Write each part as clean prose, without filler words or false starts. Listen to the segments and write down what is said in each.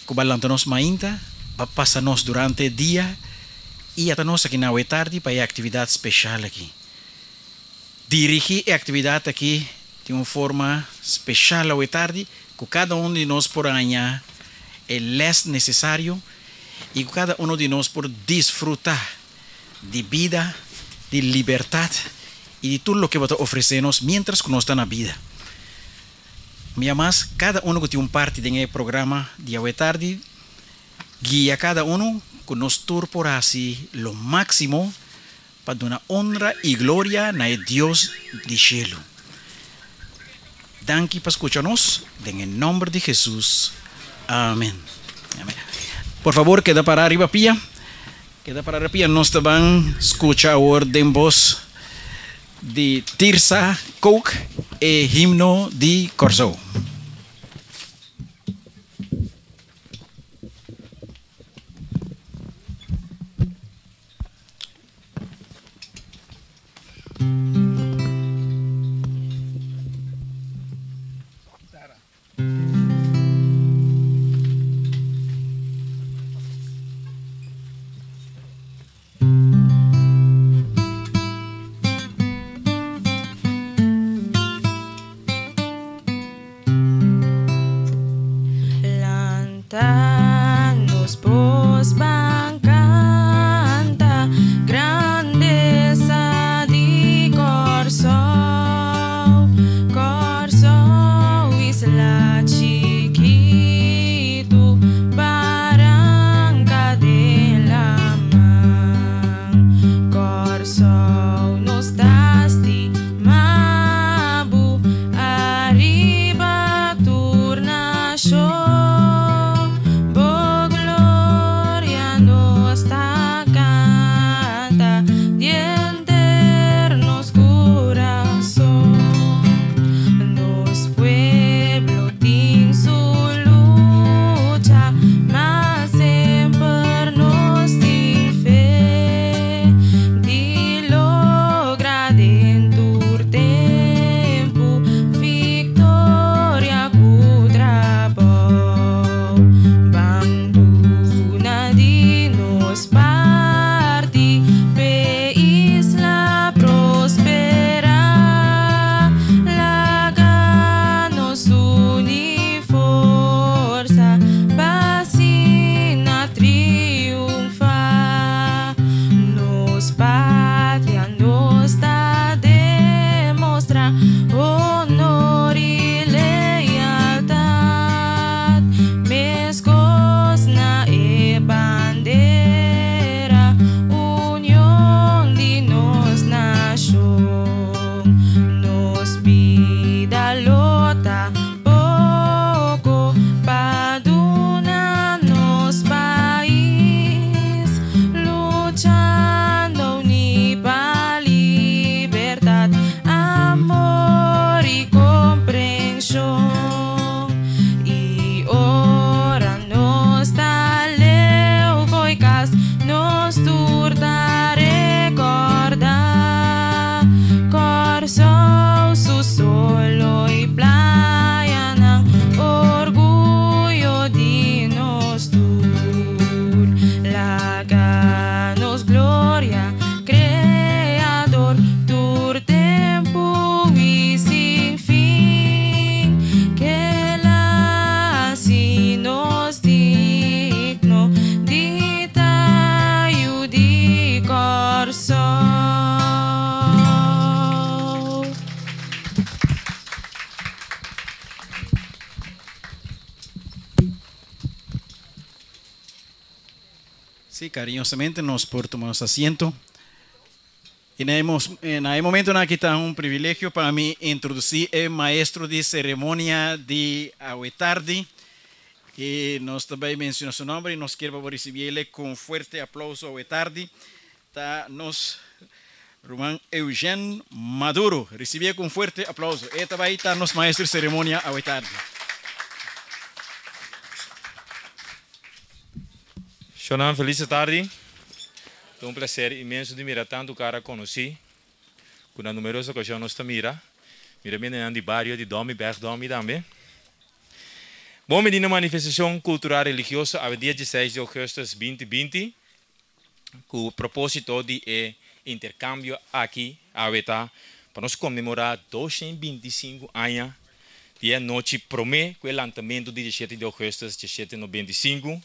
Ku bo a lanta nos mainta, bo a pasa nos durante e dia i ata nos aki na awe tardi pa e aktividat speshal aki. Dirigí e aktividat aki di un forma speshal awe tardi ku kada un di nos por haña e lès nesesario i ku kada uno di nos por disfrutá di bida, di libertat i di tur loke bo ta ofresé nos miéntras ku nos ta na bida. Mi amas kada uno ku tin un parti den e programa di awe tardi, guia kada uno ku nos tur por hasi lo máksimo pa duna onra i gloria na e Dios di shelu. Danki pa skucha nos, den e nòmber di Hesus, amen. Por fabor keda pará riba pia, keda pará riba pia, nos ta ban skucha awor den bos di Tirsa Kook e himno di Kòrsou. Lanta nos bos ban canta grandeza di Kòrsou Kòrsou isla chikitu baranka den laman Kòrsou nos ta stima bo ariba tur nashon Bo gloria nos ta canta di henter nos curason Nos pueblo tin su lucha ma semper nos tin fe di logra den tur tempu victoria cu trabou Ban duna di nos parti p'e isla prospera Laga nos uni forsa pa asina triunfa Nos patria nos ta demostra honor i lealtad Meskos na e bandera union di nos nashon Nos bida lo ta poko pa duna nos pais Luchando uni pa libertad, amor i komprenshon I ora nos ta leu fo'i kas, nos tur ta rekordá Kòrsou su solo i playanan, orguyo di nos tur. Laga nos gloria Kreador tur tempu i sin fin, Kel a hasi nos digno di ta yu di Kòrsou. Sí, cariñosamente nos por tuma nos asiento. Y na e, na e momentonan aki ta un privilegio pa mi introduci e maestro di ceremonia di awe tardi. Y nos ta bay menciona su nomber y nos kier pa bo ricibi ele cu un fuerte aplauso awe tardi. Ta nos ruman Eugene Maduro. Ricibi e cu un fuerte aplauso. E ta bay ta nos maestro di ceremonia awe tardi. Shonnan felis tardi. Ta un placer inmenso di mira tantu cara conoci cu na numeroso ocasion nos ta mira. Mira mi hendenan di bario di Domi, Berg Domi tambe. Bon bini na manifestashon kultural religioso awe dia 16 di ougùstùs 2020 ku propósito di e interkambio aki awe ta pa nos konmemorá 225 aña di e anochi promé ku e lantamentu di 17 di ougùstùs 1795.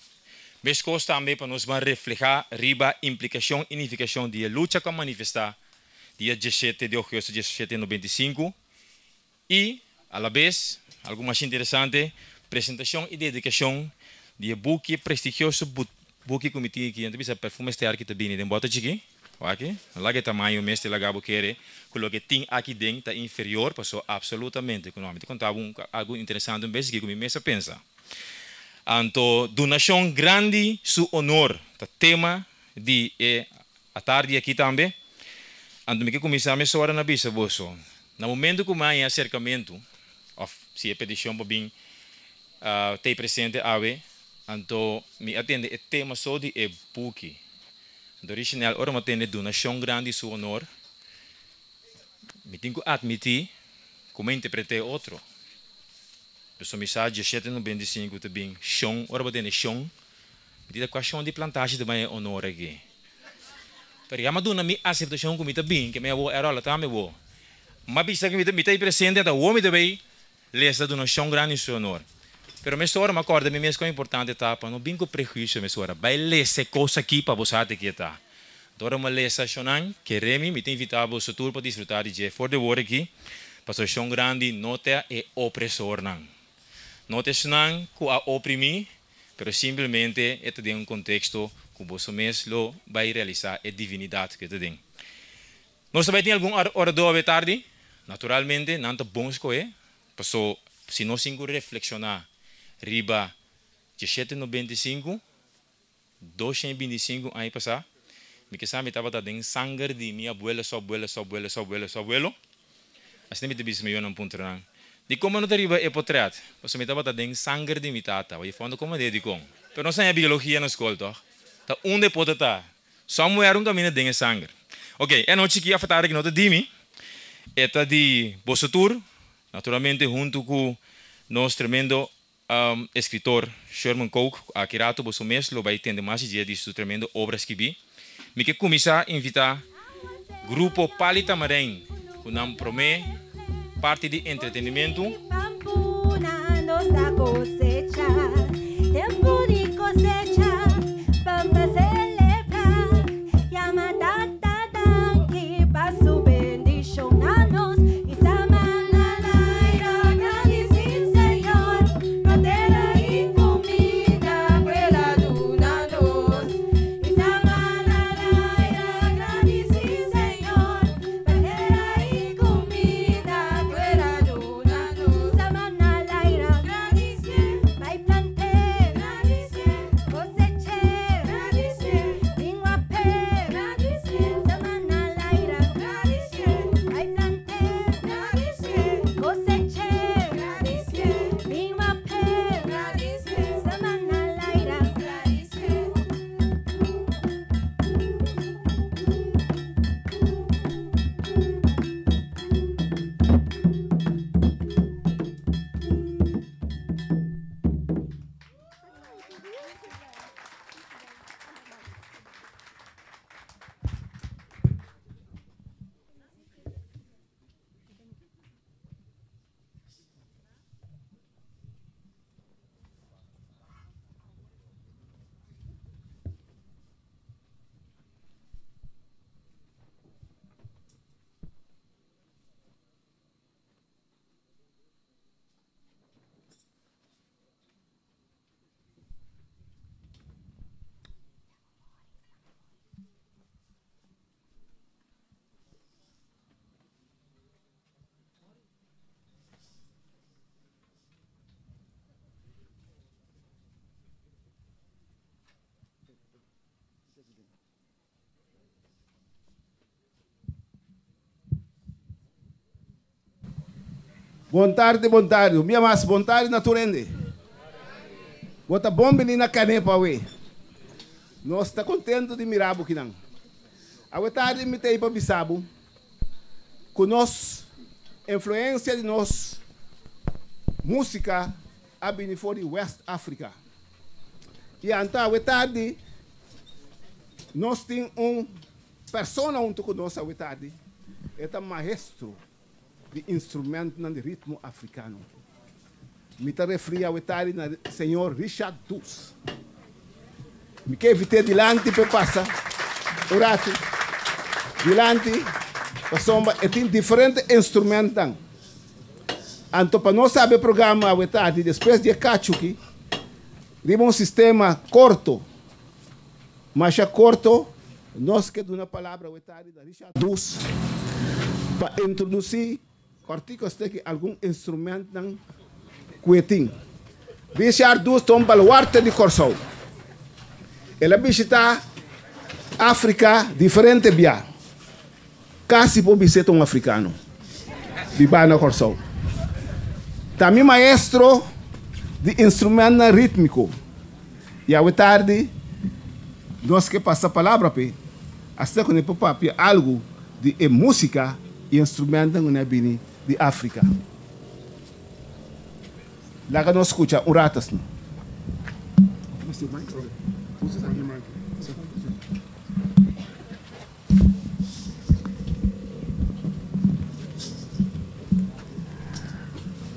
Meskos tambe pa nos ban reflehá riba implikashon i nifikashon di e lucha ku a manifestá dia 17 di ougùstùs 1795 i alabes, algu mas interesante, presentashon i dedikashon di e buki, e prestigioso buki ku mi tin aki. Nan ta bisa perfume sterki ta bini den bòter chikí. Wak, no laga e tamaño mes te laga bo kere ku loke tin aki den ta inferior, paso absolutamente ku no. Mi ta konta bo un algu interesante un bes aki ku mi mes a pensa. Anto Dunashon Grandi Su Honor ta tema di e atardi aki tambe. Anto mi ke kuminsá mesora na bisa boso, na momento ku mi haña e aserkamentu òf si e petishon pa bin t'ei presente awe, anto mi a tende e tema so di e buki. Anto Richenel, ora mi a tende Dunashon Grandi Su Honor, mi tin ku atmití ku mi a interpret'é otro. Pasobra mi sa 1795 ta bin shon, ora bo tende shon, mi di ta kua shon di plantashi ta bai e honor aki. Pero ya mi a duna mi aseptashon ku mi ta bin, ke mi awor e rola tambe bo. Mi a bisa ku mi ta mi ta ei presente anta awor mi ta bai lesa duna shon grandi su honor. Pero mesora mi a kòrda mi mes kon importante ta pa no bin ku prehuisio mesora. Bai lesa e kos aki pa bo sa te ke ta. Anto ora mi a lesa shonnan, kere mi, mi ta invitá boso tur pa disfrutá di dje for di awor aki, pasobra shon grandi no ta e opresornan. No ta esnan ku a oprimí, pero simplemente e ta den un konteksto ku boso mes lo bai realisá e divinidat ku e ta den. Nos ta bai tin algun oradó awe tardi? Naturalmente, nan ta bon skohé, paso si nos tin ku reflekshoná riba 1795, 225 aña pasá, mi ke sa mi tabata den sanger di mi abuelo su abuelo su abuelo su abuelo su abuelo. Asina mi ta bisa mi yonan puntra nan, Dikon bo no ta riba e potret? Pasobra mi tabata den sanger di mi tata. Oye, fondo komo de dikon? Pero nos haña biologia na skol tòg? Ta unda e por ta ta? Somewhere un kaminda den e sanger. Ok, e anochi aki afatar aki no ta di mi, e ta di boso tur, naturalmente huntu ku nos tremendo Escritor Sherman Kook, cu aki rato boso mes lo bay tende mas di dje di su tremendo obra skibi. Mi ke cuminsa invita Grupo Pali Tamarijn cu nan prome parti di entretenimento. Bon tardi, bon tardi. Un bia mas, bon tardi na tur hende. Bo ta bon bini na Canepa awe. Nos ta contento di mira bo kinan. Awe tardi mi ta ei pa bisa bo cu nos influencia di nos musica. a bini for di West Africa. I anto awe tardi nos tin un persona huntu ku nos awe tardi, e ta maestro di instrumentnan di ritmo afrikano. Mi ta referí awe tardi na señor Richard Does. Mi ke invit'é dilanti pa e pasa un ratu dilanti pasobra e tin diferente instrumentnan. Anto pa nos sabi e programa awe tardi despues di e kachu aki riba un sistema korto, masha korto, nos ke duna palabra awe tardi na Richard Does pa introdusí Kòrtiku esei ki algun instrumentnan ku e tin. Richard Does ta un baluarte di Kòrsou. El a bishitá Afrika diferente bia. Kasi por bis'é ta un afrikano bibá na Kòrsou. Ta mi maestro di instrumentnan rítmiko. I awe tardi nos ke pasa palabra p'e, asina ku nos por papia algu di e músika i instrumentnan ku nan a bini di Afrika. Laga nos skucha un rato asina.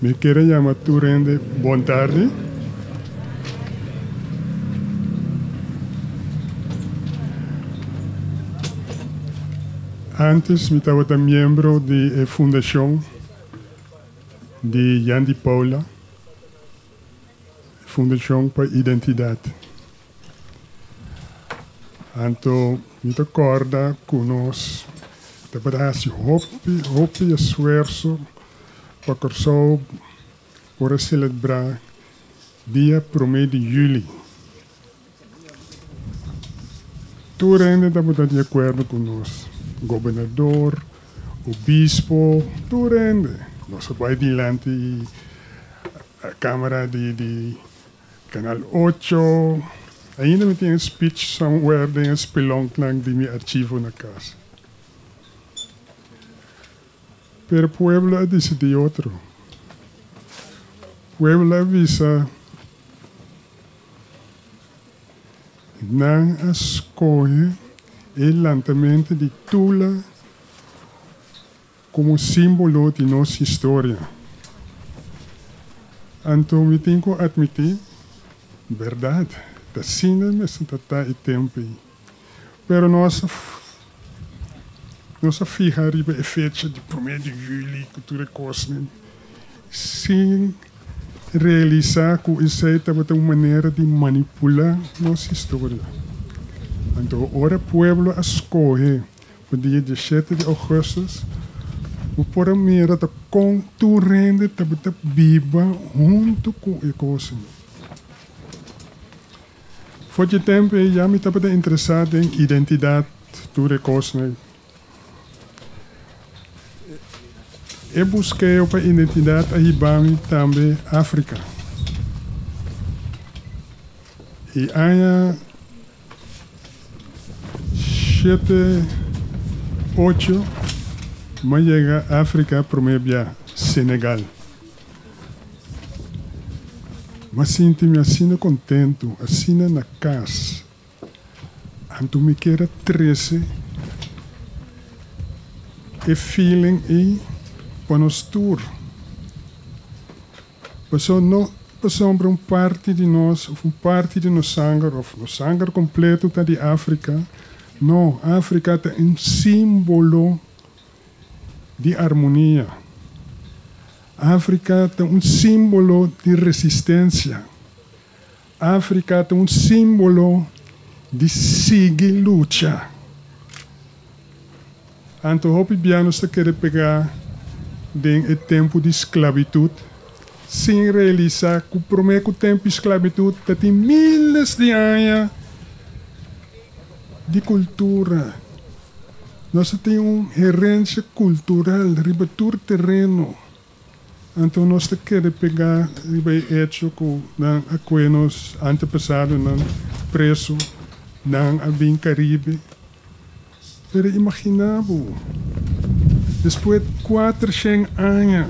Mi kere yama tur hende bon tardi. Antes mi tabata miembro di e fundashon di Jan di Paula, Fundashon pa Identidat. Anto mi ta kòrda ku nos tabata hasi hopi, hopi esfuerso pa Kòrsou por a selebrá dia promé di yüli. Tur hende tabata di akuerdo ku nos, gobernador, obispo, tur hende. Nos a bai dilanti Kamara di Kanal ocho. Ainda mi tin e speech somewhere den e spelonknan di mi archivo na kas. Pero pueblo a disidí otro. Pueblo a bisa nan a skohe e lantamentu di Tula komo símbolo di nos historia. Anto mi tin ku atmití, bèrdat, ta asina mester ta ta e tempu ei. Pero nos a nos a fiha riba e fecha di promé di yüli ku tur e kosnan sin realisá ku esei tabata un manera di manipulá nos historia. Anto ora pueblo a skohe pa dia dieshete di ougùstùs, bo por a mira ta kon tur hende tabata biba huntu ku e kosnan. For dje tempu ei ya mi tabata interesá den identidat tur e kosnan. E buskeo pa identidat a hiba mi tambe Afrika. I aña shete ocho mi a yega Afrika promé bia, Senegal. M'a sinti mi asina kontentu, asina na kas. Anto mi kier a trese e feeling ei pa nos tur. Pasobra no pasobra un parti di nos òf un parti di nos sanger òf nos sanger kompleto ta di Afrika. No, Afrika ta un símbolo di armonia. Afrika ta un símbolo di resistensia. Afrika ta un símbolo di sigui lucha. Anto hopi bia nos ta kere pegá den e tempu di sklabitut sin realisá ku promé ku tempu di sklabitut ta tin miles di aña di kultura. Nos ta tin un herensia kultural riba tur tereno. Anto nos ta kere pegá riba e echo ku nan a kue nos antepasadonan preso, nan a bin Karibe. Pero imaginá bo, despues kuatershen aña.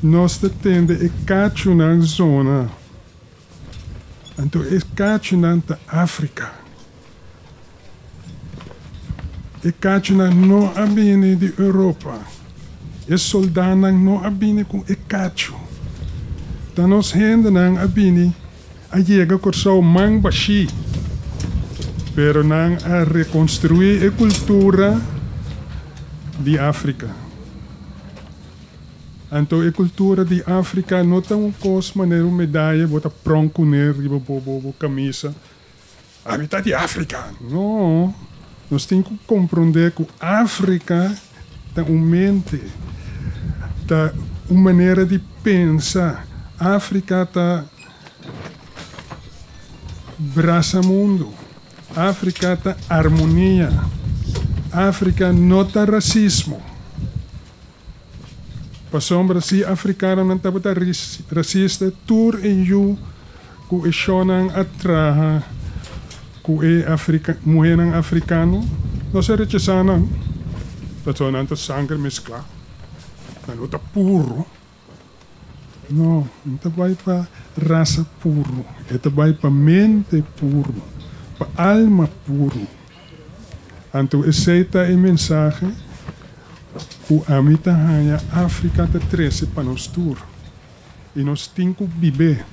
Nos ta tende e kachunan zona. Anto e kachunan ta Afrika. E kachunan no a bini di Europa. E soldánan no a bini ku e kachu. Ta nos hendenan a bini a yega Kòrsou man bashí. Pero nan a rekonstruí e kultura di Afrika. Anto e kultura di Afrika no ta un kos manera un medaya bo ta pronk kuné riba bo bo kamisa, Ami ta di Afrika! No, nos tin ku komprondé ku Afrika ta un mente, ta un manera di pensa. Afrika ta brasa mundu, Afrika ta armonia, Afrika no ta rasismo. Pasobra si afrikanonan tabata rasista, tur e yu ku e shonnan a traha ku e muhénan afrikano, nos a rechasá nan, pasobra nan ta sanger mesklá, nan no ta puru. No, no ta bai pa rasa puru, e ta bai pa mente puru, pa alma puru. Anto esei ta e mensahe ku ami ta haña Afrika ta trese pa nos tur, i nos tin ku bib'é.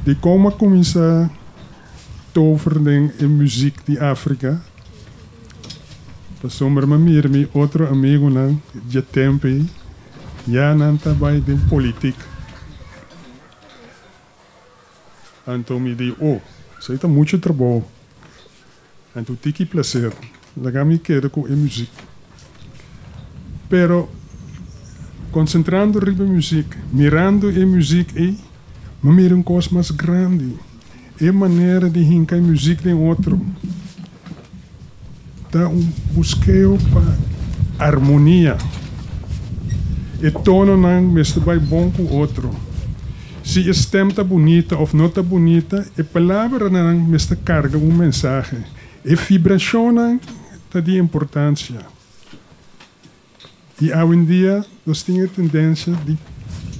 Dikon a kuminsá tover den e muzik di Afrika? Pasobra mi a mira mi otro amigunan dje tempu ei, ya nan ta bai den politik. Anto mi di, Oh, esei ta muchu trabou. Anto tiki placer, laga mi keda ku e muzik. Pero, konsentrando riba e muzik, mirando e muzik ei, mi a mira un kos mas grandi, e manera di hinka e muzik den otro ta un buskeo pa armonia. E tononan mester bai bon ku otro. Si e stem ta bunita of no ta bunita, e palabranan mester karga un mensahe. E vibrashonnan ta di importansia. I awendia nos tin e tendensia di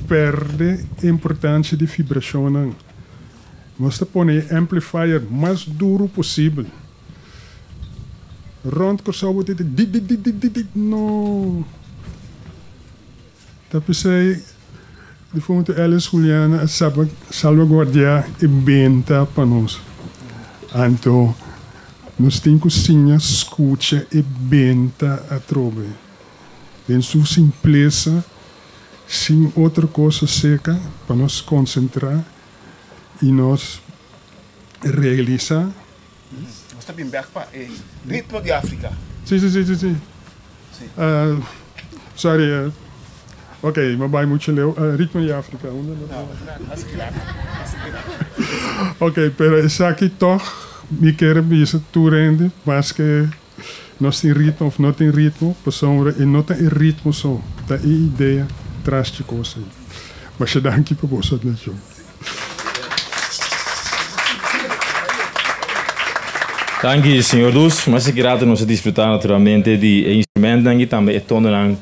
perde e importansia di vibrashonnan. Nos ta pone e amplifier mas duru posibel. Rònt Kòrsou bo ta di di di di di di. No! Ta p'esei difuntu Elis Juliana a salvaguardiá e benta pa nos. Anto nos tin ku siña skucha e benta atrobe den su simplesa, sin otro kos aseka pa nos konsentrá i nos realisá. Nos ta bin bek pa e ritmo di Afrika. Si, si, si, si, si. Sorry, ok, mi a bai muchu leu. Ritmo di Afrika, unda nos a. Ok, pero esaki tog mi kier bisa tur hende, maske nos tin ritmo of no tin ritmo, pasobra e no ta e ritmo so, ta e idea tras dje kos ei. Masha danki pa boso atencion. Danki señor Dus. Mas ki rato nos a disfruta naturalmente di e instrumentnan y tambe e tononan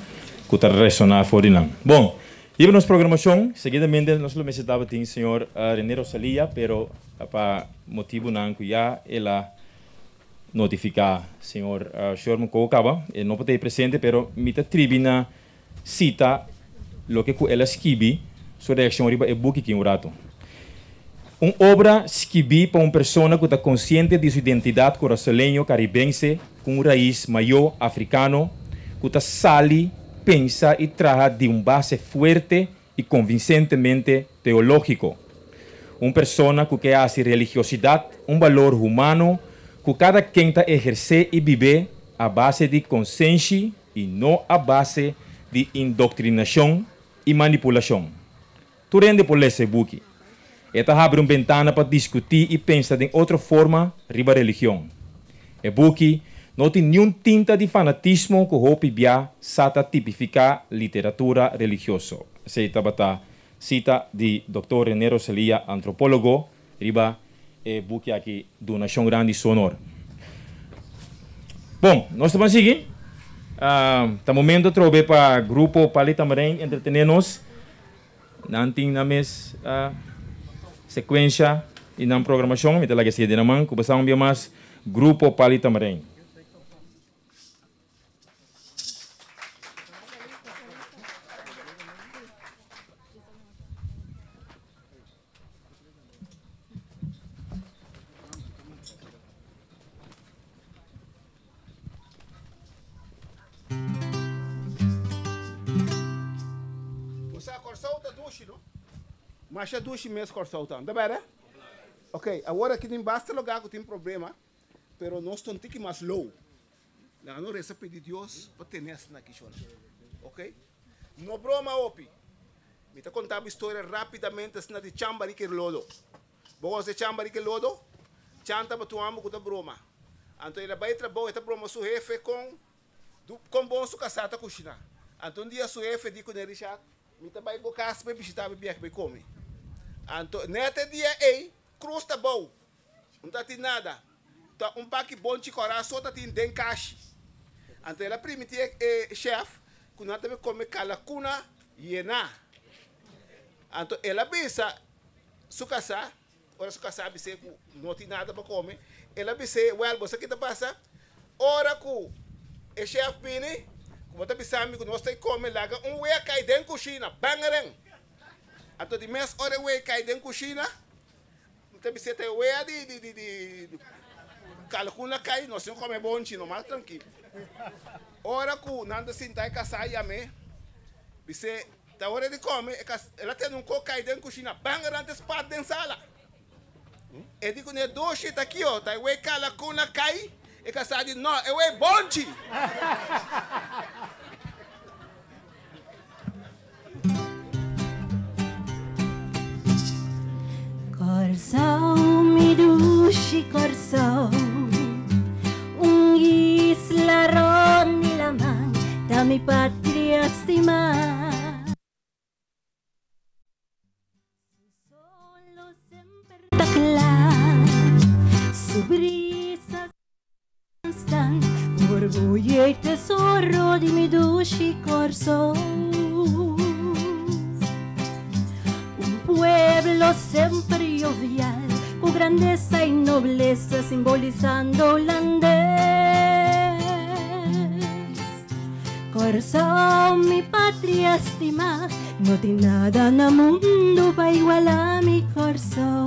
cu ta resona for di nan. Bon, riba nos programacion, seguidamente nos lo mester tabatin señor Rene Rosalia, pero pa motibonan cu ya el a notifica señor Sherman cu caba, e no por ta presente, pero mi ta tribi na Sita loke ku el a skibi su reakshon riba e buki ki un ratu. Un obra skibí pa un persona ku ta konsiente di su identidat kurasoleño karibense ku un rais mayó afrikano ku ta sali, pensa i traha di un base fuerte i konvinsentemente teológiko. Un persona ku ke hasi religiosidat un balor humano ku kada ken ta ehersé i bib'é a base di konsenshi i no a base di indoktrinashon i manipulashon. Tur hende por lesa e buki. E ta habri un bentana pa diskutí i pensa den otro forma riba religion. E buki no tin niun tinta di fanatismo ku hopi bia sa ta tipifiká literatura religioso. Esei tabata sita di Dòktor René Roselia, antropólogo, riba e buki aki Donashon Grandi Su Honor. Bon, nos ta ban sigui. Ta momento atrobe pa Grupo Pali Tamarijn entretene nos. Nan tin nan mes secuencia di nan programacion. Mi ta laga esey den nan man. Cu basa un bia mas Grupo Pali Tamarijn. Bo sa Kòrsou ta dushi no. Masha dushi mes Kòrsou ta. Ta bèrdè? Ok, awor aki tin basta lugá ku tin problema, pero nos ta un tiki mas lou. Laga nos resa pidi Dios pa tene asina aki shona. Ok? No broma hopi. Mi ta konta bo historia rapidamente asina di Chamba Ricky Lodo. Bo konoce Chamba Ricky Lodo? Chan tabata un homber cu ta broma. Anto el a bay trabou, e ta broma su hefe con con bon su casa ta cushina. Anto un dia su hefe di cune, Richard, mi ta bay bo cas bay bishita bo biaha bay come. Anto net e dia ey, cruz ta bou. No ta tin nada. Ta un paki bonchi cora so ta tin den kashi. Anto el a primiti e chef cu nan ta bay come calacuna yena. Anto el a bisa su kasá, ora su kasá a bis'é ku no tin nada pa kome, el a bis'é, Wèl, bo sa ki ta pasa? Ora ku e shèf bini, ku bo ta bisa mi ku nos ta e kome, laga un wea kai den kushina, bangeren! Anto di mes ora e wea kai den kushina, mi ta bis'é ta e wea di di di di kalkun a kai, nos tin kome bonchi nomas trankil. Ora ku nan ta sinta e kasá yam'é, bis'é, Ta ora di come, e cas, el a tene un co cay den cushina, banga rante spat den sala. E di cune, Doshi, ta kio? Ta e wey calacuna cay? E casa di, No, e wey bonchi! Kòrsou, mi dushi Kòrsou, un isla rònt di laman, ta mi patria stimá. Su solo semper ta kla, su brisa konstant, orguyo i tesoro di mi dushi Kòrsou. Un pueblo semper jovial, ku grandesa i noblesa simbolisando holandes. Kòrsou, mi patria stimá, no tin nada na mundu pa igualá mi Kòrsou.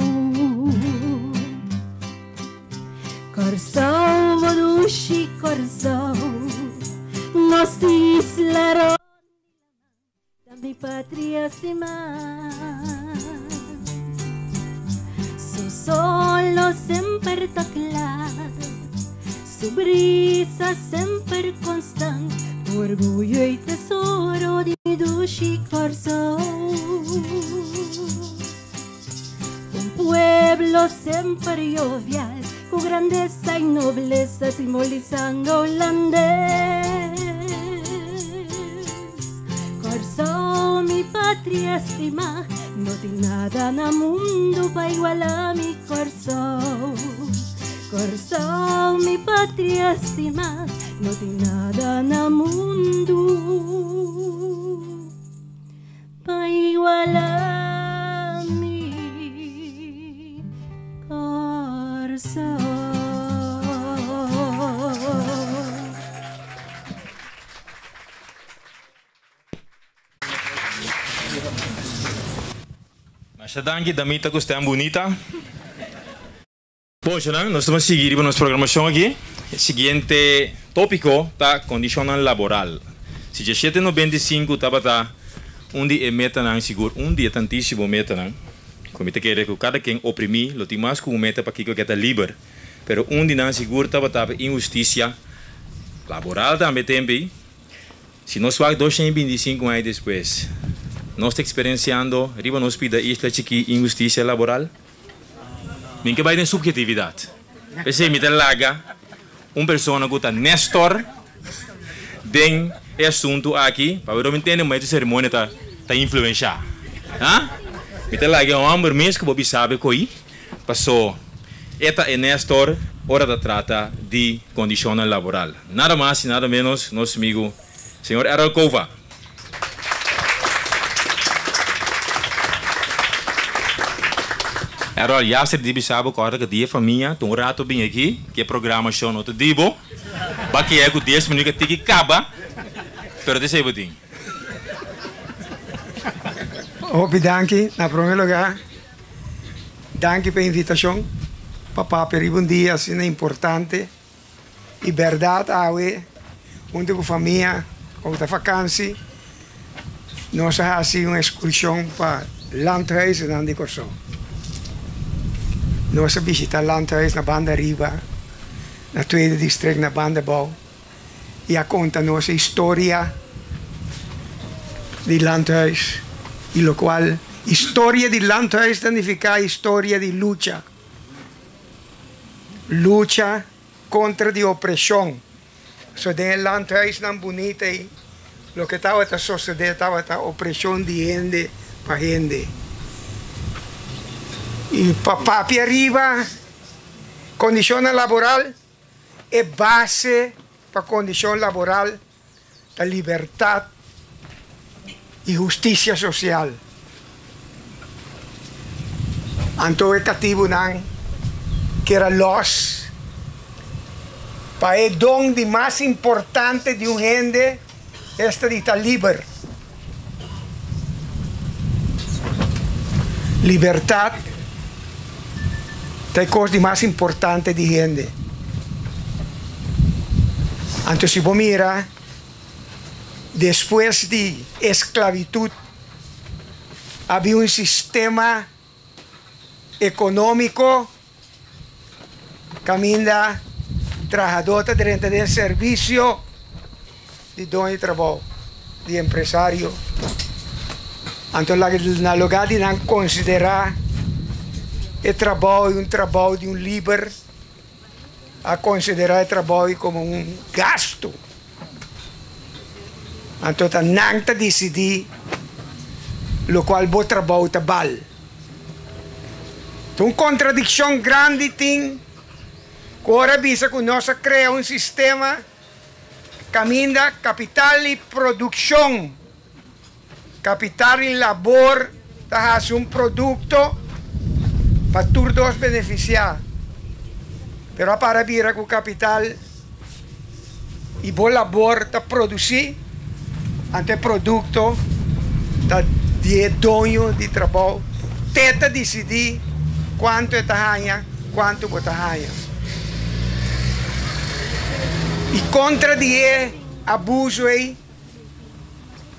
Kòrsou, bo dushi Kòrsou, nos isla rònt di laman, ta mi patria stimá. Su solo semper ta kla. Su brisa semper constant, orguyo y tesoro di mi dushi Kòrsou. Un pueblo semper jovial, cu grandeza y nobleza simbolizando holandes. Kòrsou, mi patria estimá, no tin nada na mundu pa igualá mi Kòrsou. Kòrsou, mi patria stimá, no tin nada na mundu pa igualá mi Kòrsou. Masha danki damita ku stem bunita. Bon shownan, nos ta ban sigui riba nos programashon aki. E siguiente topiko ta kondishonnan laboral. Si djashete 95 tabata un di e metanan, sigur un di e tantísimo metanan, ku mi ta kere ku kada ken oprimí lo tin mas ku un meta pakiko ke ta liber, pero un di nan sigur tabata pa inhustisia laboral tambe tempu ei. Si nos wak 225 aña despues, nos ta eksperensiando riba nos pida isla chikí inhustisia laboral? Mi ke bai den subjetividat. P'esei mi ta laga un persona ku ta Nestor den e asuntu aki, pasobra mi tende mei tu seremonia ta ta influenshá. Ha? Mi ta laga e hòmber mes ku bo bisa be ko'i, paso e ta e Nestor. ora ta trata di kondishonnan laboral. Nada mas i nada ménos nos amigu señor Errol Cova. Errol, ya ser di bisa bo kòrda ku dia famia ta un rato bin aki ku e programashon no ta di bo. Ba kea ku dies minüt a tiki kaba, pero ta esei bo tin. Hopi danki na prome lugá. Danki pa e invitashon pa papia riba un dia asina importante. I bèrdat awe huntu ku famia ku ta fakansi nos a hasi un ekskurshon pa landhuizennan di Kòrsou. Nos a bishita landhuis na banda ariba, na tweede district na banda abou i a konta nos e historia di landhuis i lokual historia di landhuis ta nifiká historia di lucha. Lucha kontra di opreshon. So den e landhuisnan bunita ei loke tabata sosodé tabata opreshon di hende pa hende. I pa papia riba kondishonnan laboral, e base pa kondishon laboral ta libertat i hustisia sosial. Anto e katibunan kier a lòs pa e don di mas importante di un hende, esta di ta liber. Libertat ta e kos di mas importante di hende. Anto si bo mira despues di esklabitut a bin un sistema ekonómiko kaminda trahadó ta drenta den servisio di doño di trabou, di empresario. Anto na lugá di nan konsiderá e trabou un trabou di un liber, a konsiderá e trabou komo un gastu. Anto ta nan ta disidí lokual bo trabou ta bal. Ta un kontradikshon grandi tin ku ora bisa ku nos a krea un sistema kaminda kapital i produkshon, kapital i labor ta hasi un produkto pa tur dos benefisiá. Pero a para bira ku kapital i bo labor ta produsí, anto e produkto ta di e doño di trabou te ta disidí kuantu e ta haña, kuantu bo ta haña. I kontra di e abuso ei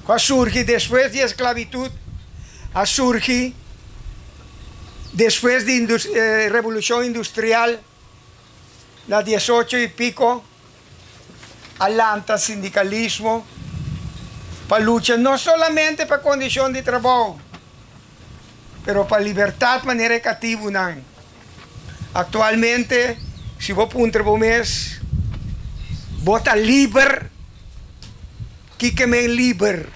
ku a surgi despues di esklabitut, a surgi despues di Revolushon Industrial na diesocho i piko, a lanta sindikalismo pa lucha no solamente pa kondishon di trabou, pero pa libertat manera e katibunan. Aktualmente, si bo puntra bo mes, Bo ta liber? Kiko men liber?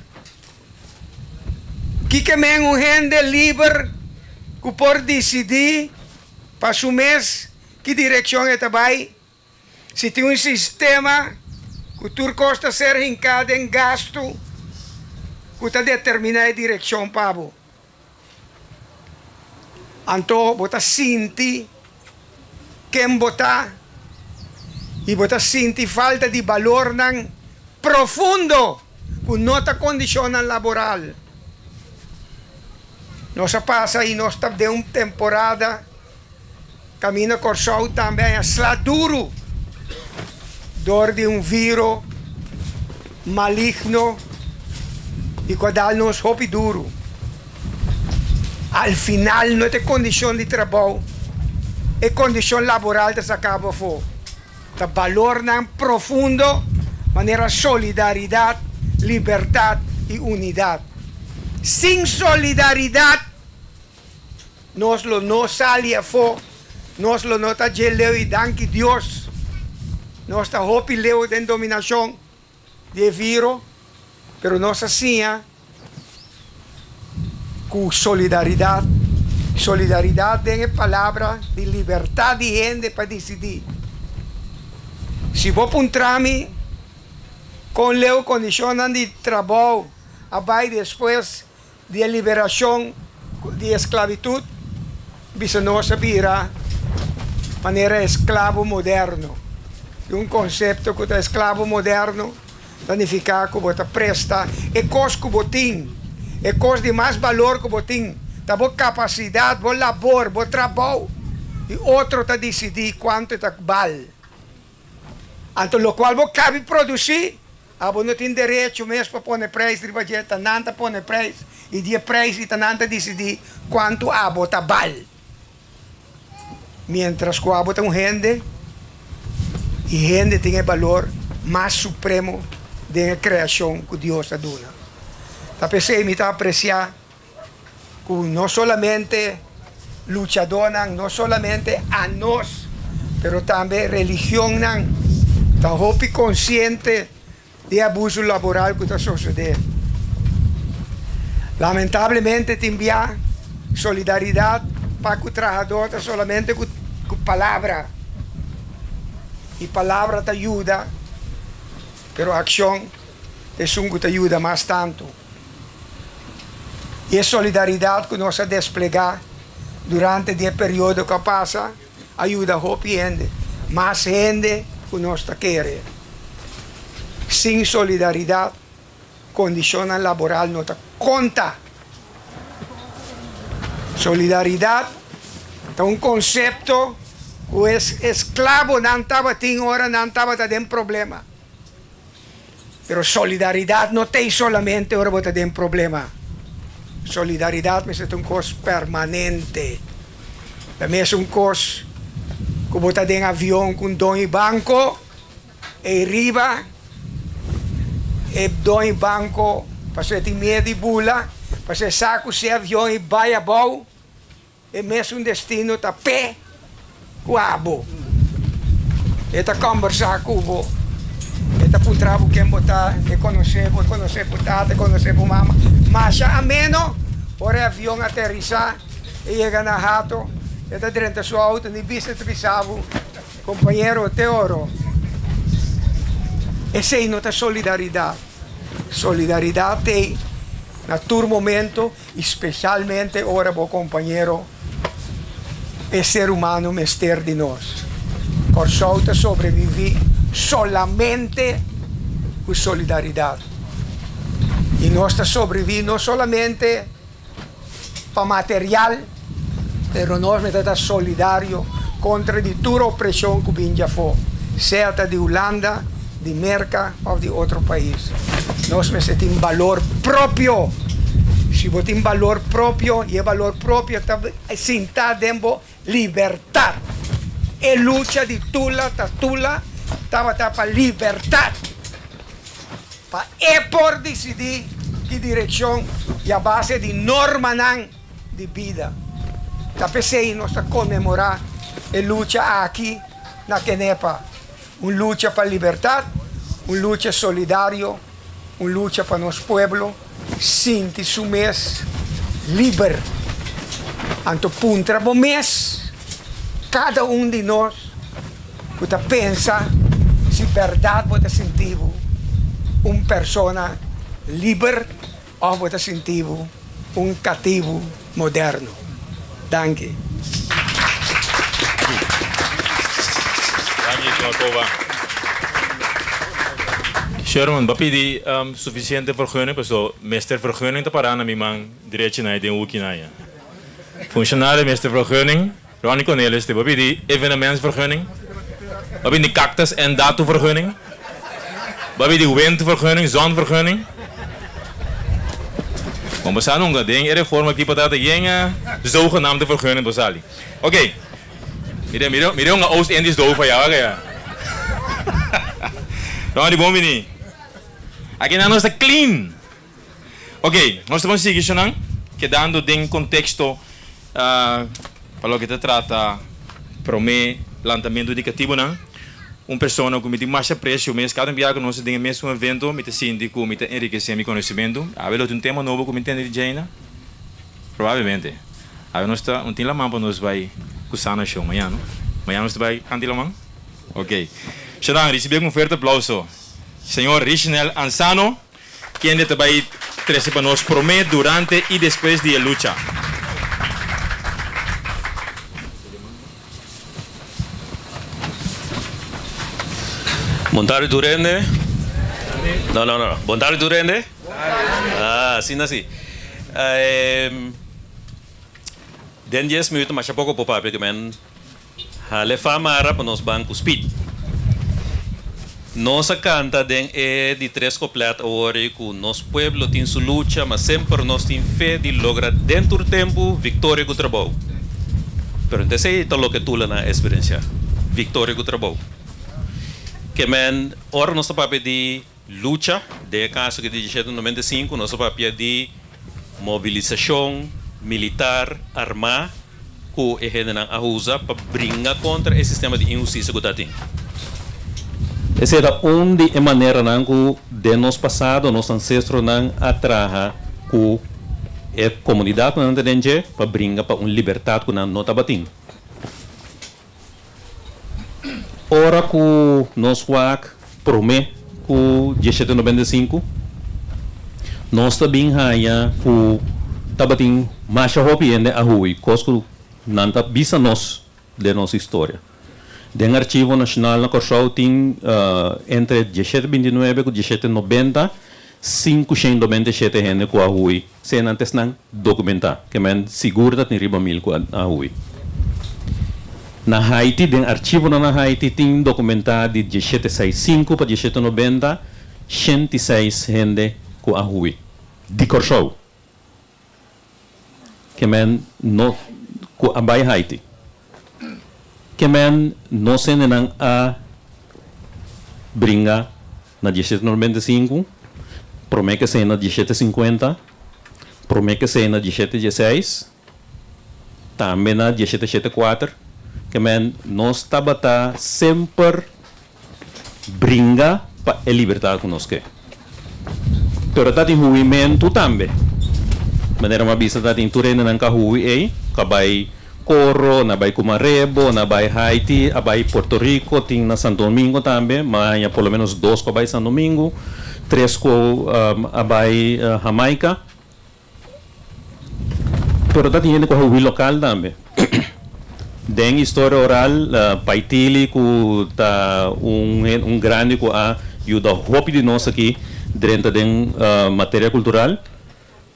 Kiko men un hende liber ku por disidí pa su mes ki direkshon e ta bai? Si tin un sistema ku tur kos ta ser hinká den gastu ku ta determiná e direkshon pa bo, anto bo ta sinti ken bo ta i bo ta sinti falta di balornan profundo ku no ta kondishonnan laboral. Nos a pasa i nos ta den un temporada. Kaminda Kòrsou tambe a sla duru dor di un viro maligno i ku a dal nos hopi duru. Al final no ta e kondishon di trabou, e kondishon laboral ta saka bo afó. Ta balornan profundo manera solidaridat, libertat i unidat. Sin solidaridat Nos lo no sali afó, nos lo no ta dje leu i danki Dios nos ta hopi leu den dominashon di e viro, pero nos a siña ku solidaridat, solidaridat den e palabra di libertat di hende pa disidí. Si bo puntra mi kon leu kondishonnan di trabou a bai despues di e liberashon di esklabitut, bisa nos a bira manera esklabo moderno. I un konsepto ku ta esklabo moderno ta nifiká ku bo ta presta e kos ku bo tin, e kos di mas balor ku bo tin, ta bo kapasidat, bo labor, bo trabou, i otro ta disidí kuantu e ta bal. Anto lokual bo kabi produsí, abo no tin derecho mes pa pone preis riba dje, ta nan ta pone preis, i di e preis i ta nan ta disidí kuantu abo ta bal. Miéntras ku abo ta un hende, i hende tin e balor mas supremo den e kreashon ku Dios a duna. Ta p'esei mi ta apresiá ku no solamente luchadónan, no solamente anos, pero tambe religionnan ta hopi konsiente di e abuso laboral ku ta sosodé. Lamentablemente tin bia solidaridat pa ku trahadó ta solamente ku palabra, i palabra ta yuda, pero akshon ta esun ku ta yuda mas tantu. I e solidaridat ku nos a desplegá durante di e periodo ku a pasa a yuda hopi hende, mas hende ku nos ta kere. Sin solidaridat, kondishonnan laboral no ta konta. Solidaridat ta un konsepto ku e esklabonan tabatin ora nan tabata den problema. Pero solidaridat no t'ei solamente ora bo ta den problema. Solidaridat mester ta un kos permanente. Ta mesun kos ku bo ta den avion ku un doño banko, ei riba e doño banko pasobra e tin miedu di bula, pasobra e sa ku si e avion ei bai abou, E mesun destino ta p'e ku abo. E ta kòmbersá ku bo, e ta puntra bo ken bo ta, e konosé bo, e konosé bo tata, e konosé bo mama. Masha ameno, ora e avion aterisá, e yega na Hato, e ta drenta su outo, ni bisa e ta bisa bo, Kompañero, te oro. Esei no ta solidaridat. Solidaridat t'ei na tur momento. I spesialmente ora bo kompañero e ser humano mester di nos. Kòrsou ta sobreviví solamente ku solidaridat. I nos ta sobreviví no solamente pa material, pero nos mester ta solidario kontra di tur opreshon ku bin djafó, sea ta di Hulanda, di Merka òf di otro pais. Nos mester tin balor propio. Si bo tin balor propio i e balor propio ta sintá den bo libertat. E lucha di Tula ta Tula tabata pa libertat, pa e por disidí ki direkshon i a base di normanan di bida. Ta p'esei nos ta konmemorá e lucha aki na Kenepa. Un lucha pa libertad, un lucha solidario, un lucha pa nos pueblo sinti su mes liber. Anto puntra bo mes, cada un di nos cu ta pensa si berdad bo ta sinti bo un persona liber of bo ta sinti bo un catibu moderno. Danki. Danki, señor Cova. Sherman, bo a pidi suficiente vergunning, paso mester vergunning ta para na mi man derechi na den hoeki na ya. Funcionario mester vergunning, Ronnie Cornelis, bo a pidi evenementsvergunning, bo a pidi cactus en datovergunning, bo a pidi windvergunning, zonvergunning. Bon, bo sa nunca, den e reforma aki por trata yen zogenaamde vergunning por sali. Ok, mira, mira, mira un Oost-Indisch dofa ya, wak ya. Ronnie, bon bini. Aki nan nos ta clean. Ok, nos ta bon sigui eshonan, kedando den konteksto pa loke ta trata promé lantamentu di katibunan. Un persona ku mi tin masha apresio mes, kada bia ku nos ta den e mesun evento mi ta sinti ku mi ta enrikesé mi konosementu. Awe lo tin un tema nobo ku mi tende di Jaina? Probablemente. Awe nos ta un tin laman pa nos bai ku sana shon mañana, no? Mañana nos ta bai kanti laman? Ok. Shadan, risibí ku un fuerte aplouso señor Richinel Ansano, kende ta bai trese pa nos promé, durante i despues di e lucha. Bon tardi tur hende. No, no, no. Bon tardi tur hende. Ah, asina si. Den dies minuut masha poko por papia ke men hale fa mara pa nos ban ku speed. Nos a kanta den e di tres koplet awor ei ku nos pueblo tin su lucha ma semper nos tin fe di logra den tur tempu viktoria ku trabou. Pero no ta esei ta loke Tula nan a eksperensiá, viktoria ku trabou. Ke men ora nos ta papia di lucha, den e kaso aki di 1795 nos ta papia di mobilisashon militar armá ku e hendenan a usa pa bringa kontra e sistema di inhustisia ku ta tin. Esei ta un di e maneranan ku den nos pasado nos ansestronan a traha ku e komunidat ku nan ta den dje pa bringa pa un libertat ku nan no tabatin. Ora ku nos wak promé ku diesshete nobenta i sinku, nos ta bin haña ku tabatin masha hopi hende a hui, kos ku nan ta bisa nos den nos historia. Den Archivo Nashonal na Kòrsou tin entre diesshete binti nuebe ku diesshete nobenta sinkushen nobenta i shete hende ku a hui. Eseinan ta esnan dokumentá, ke men sigur ta tin riba mil ku a hui. Na Haiti, den archivonan na Haiti tin dokumentá di diesshete seis sinku pa diesshete nobenta, shenti seis hende ku a hui di Kòrsou, ke men no ku a bai Haiti. Ke men nos hendenan a bringa na diesshete nobenta i sinku, promé ke esei na diesshete sinkuenta, promé ke esei na diesshete diesseis, tambe na diesshete shete kuater. Ke men nos tabata semper bringa pa e libertat ku nos ke. Pero ta tin huimentu tambe. Manera mi a bisa ta tin tur hendenan ka hui ei, ka bai Coro, na bai Cumarebo, na bai Haiti, a bai Puerto Rico, tin na Santo Domingo tambe, mi a haña por lo menos dos ku a bai San Domingo, tres ku a bai Jamaica. Pero ta tin hende ku a hui lokal tambe. Den historia oral, Paitili ku ta un un grandi ku a yuda hopi di nos aki drenta den materia kultural.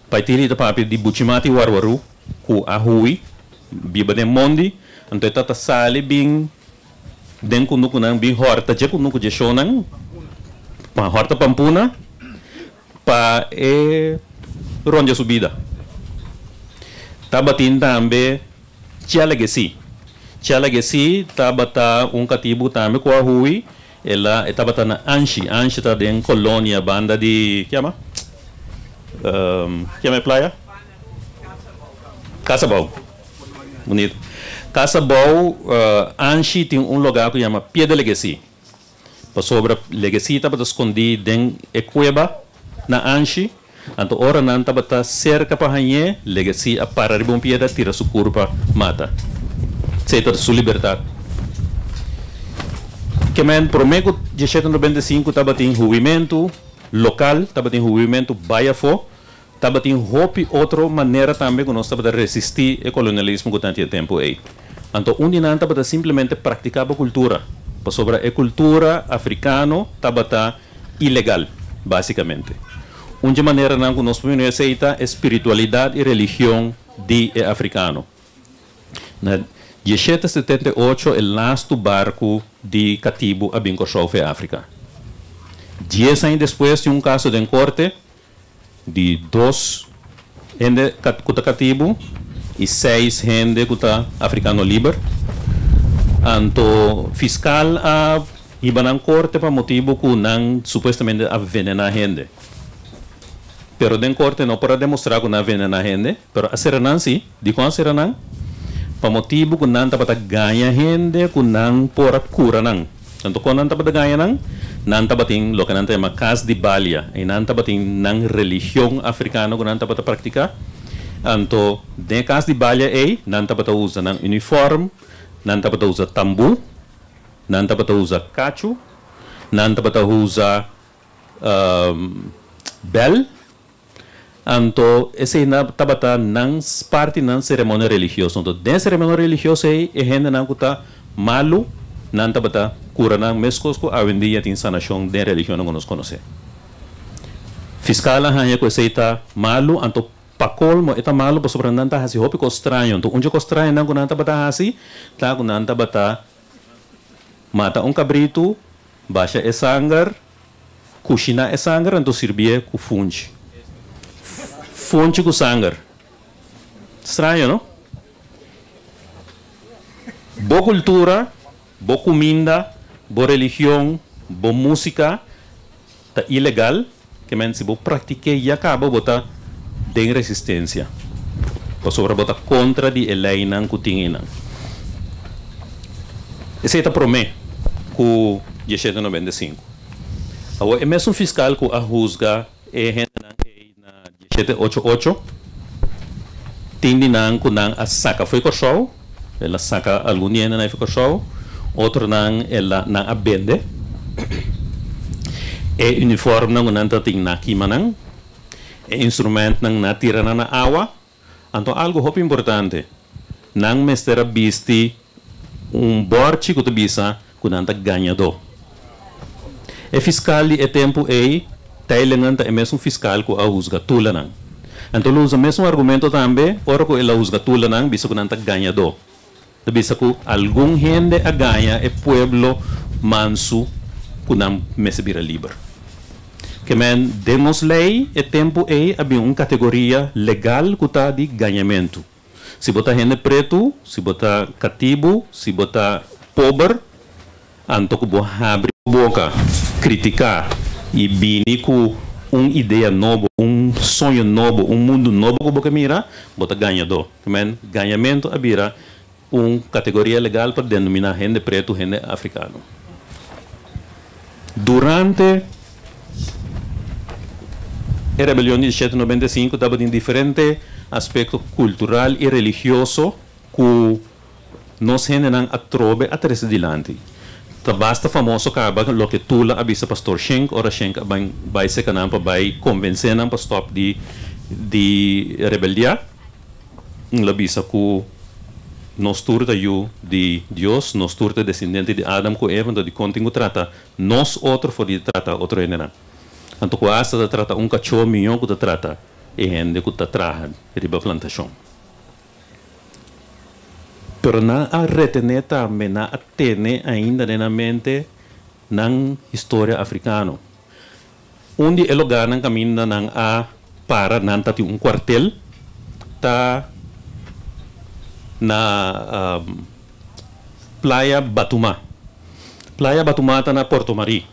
Paitili ta papia di Buchimati Warwaru ku a hui biba den mondi, anto e ta ta sali bin den kunukunan bin hòrta dje kunuku dje shownan, hòrta pampuna. Pa e rondia su bida. Tabatin tambe Tjalagesí. Tjalagesí tabata un katibu tambe ku a hui. El a, e tabata na Anshi. Anshi ta den Kolonia, banda di, ki yama? Ki yama e playa? Kasabou. Bunito. Kasabou, Anshi tin un lugá ku yama Piedelegesí. Pasobra Legesí tabata skondí den e kueba na Anshi, anto ora nan tabata serka pa hañ'é, Legesí a para riba un piedra tira su kurpa mata. Esei tabata su libertat. Kemen promé ku 1795 tabatin huimentu lokal, tabatin huimentu bai afó, tabatin hopi otro manera tambe ku nos tabata resistí e kolonialismo ku tanti e tempu ei. Anto un di nan tabata simplemente praktiká bo kultura, pasobra e kultura afrikano tabata ilegal, básikamente. Un dje maneranan ku nos por mira esei ta e spiritualidat i religion di e afrikano. Na 1778 e lastu barku di katibu a bin Kòrsou for Afrika. Dies aña despues tin un kaso den korte Di dos hende ku ta katibu i seis hende ku ta afrikano liber. Anto fiskal a hiba nan korte pa motibu ku nan supuestamente a venená hende. Pero den korte no por a demostrá ku nan a venená hende, pero a sera nan sí. Dikon a sera nan? Pa motibu ku nan tabata gaña hende ku nan por a kura nan. Anto kon nan tabata gaña nan? Nan tabatin loke nan ta yama kas di balia, i nan tabatin nan religion afrikano ku nan tabata praktiká. Anto den e kas di balia ei, nan tabata usa nan unifòrm, nan tabata usa tambú, nan tabata usa kachu. Nan tabata usa bèl. Anto esei nan tabata nan parti nan seremonia religioso. Anto den seremonia religioso ei e hendenan ku ta malu nan tabata kura nan meskos ku awendia tin sanashon den religionnan ku nos konosé. Fiskal a haña ku esei ta malu anto pa kolmo e ta malu pasobra nan ta hasi hopi kos straño. Anto un dje kos strañonan ku nan tabata hasi ta ku nan tabata mata un kabritu, basha e sanger, Kushiná e sanger anto sirbié ku funchi. Funchi ku sanger. Straño, no? Bo kultura, bo kuminda, bo religion, bo músika ta ilegal, ke men si bo praktik'é ya kaba bo ta den resistensia, pasobra bo ta kontra di e leinan ku tin einan. Esei ta promé ku diesshete noventa i sinku. Awor e mesun fiskal ku a husga e hendenan ei na diesshete ocho ocho, tin di nan ku nan a saka fo'i Kòrsou, el a saka algun di hendenan ei fo'i Kòrsou, otronan el a nan a bende e uniformnan ku nan tatin na kima nan, e instrumentnan nan a tira nan na awa. Anto algu hopi importante, nan mester a bisti un bòrchi ku ta bisa ku nan ta gañadó. E fiskal di e tempu ei, Teilengan ta e mesun fiskal ku a husga Tulanan. Anto lo usa mesun argumento tambe ora ku el a husga Tulanan bisa ku nan ta gañadó. Ta bisa ku algun hende a gaña e pueblo mansu ku nan mester bira liber. Ke men den nos lei e tempu ei a bin un kategoria legal ku ta di gañamentu. Si bo ta hende pretu, si bo ta katibu, si bo ta pober, anto ku bo habri bo boka, kritiká i bini ku un idea nobo, un soño nobo, un mundu nobo ku bo ke mira, bo ta gañadó. Men, gañamentu a bira un kategoria legal pa denominá hende pretu, hende afrikano. Durante e rebelion di 1795 tabatin diferente aspekto kultural i religioso ku nos hendenan atrobe a trese dilanti. Ta basta famoso kaba loke Tula a bisa Pastor Schenck ora Schenck a bai seka nan pa bai konvensé nan pa stòp di di rebeldiá. El a bisa ku nos tur ta yu di Dios, nos tur ta desendente di Adam ku Eva, anto dikon tin ku trata nos otro for di trata otro hendenan? Anto ku asta ta trata un kachó mihó ku ta trata e hende ku ta traha riba plantashon. Pero nan a retené tambe, nan a tene ainda den nan mente nan historia afrikano. Un di e logarnan kaminda nan a para nan ta tin un kuartel ta na Playa Batumá. Playa Batumá ta na Porto Marí.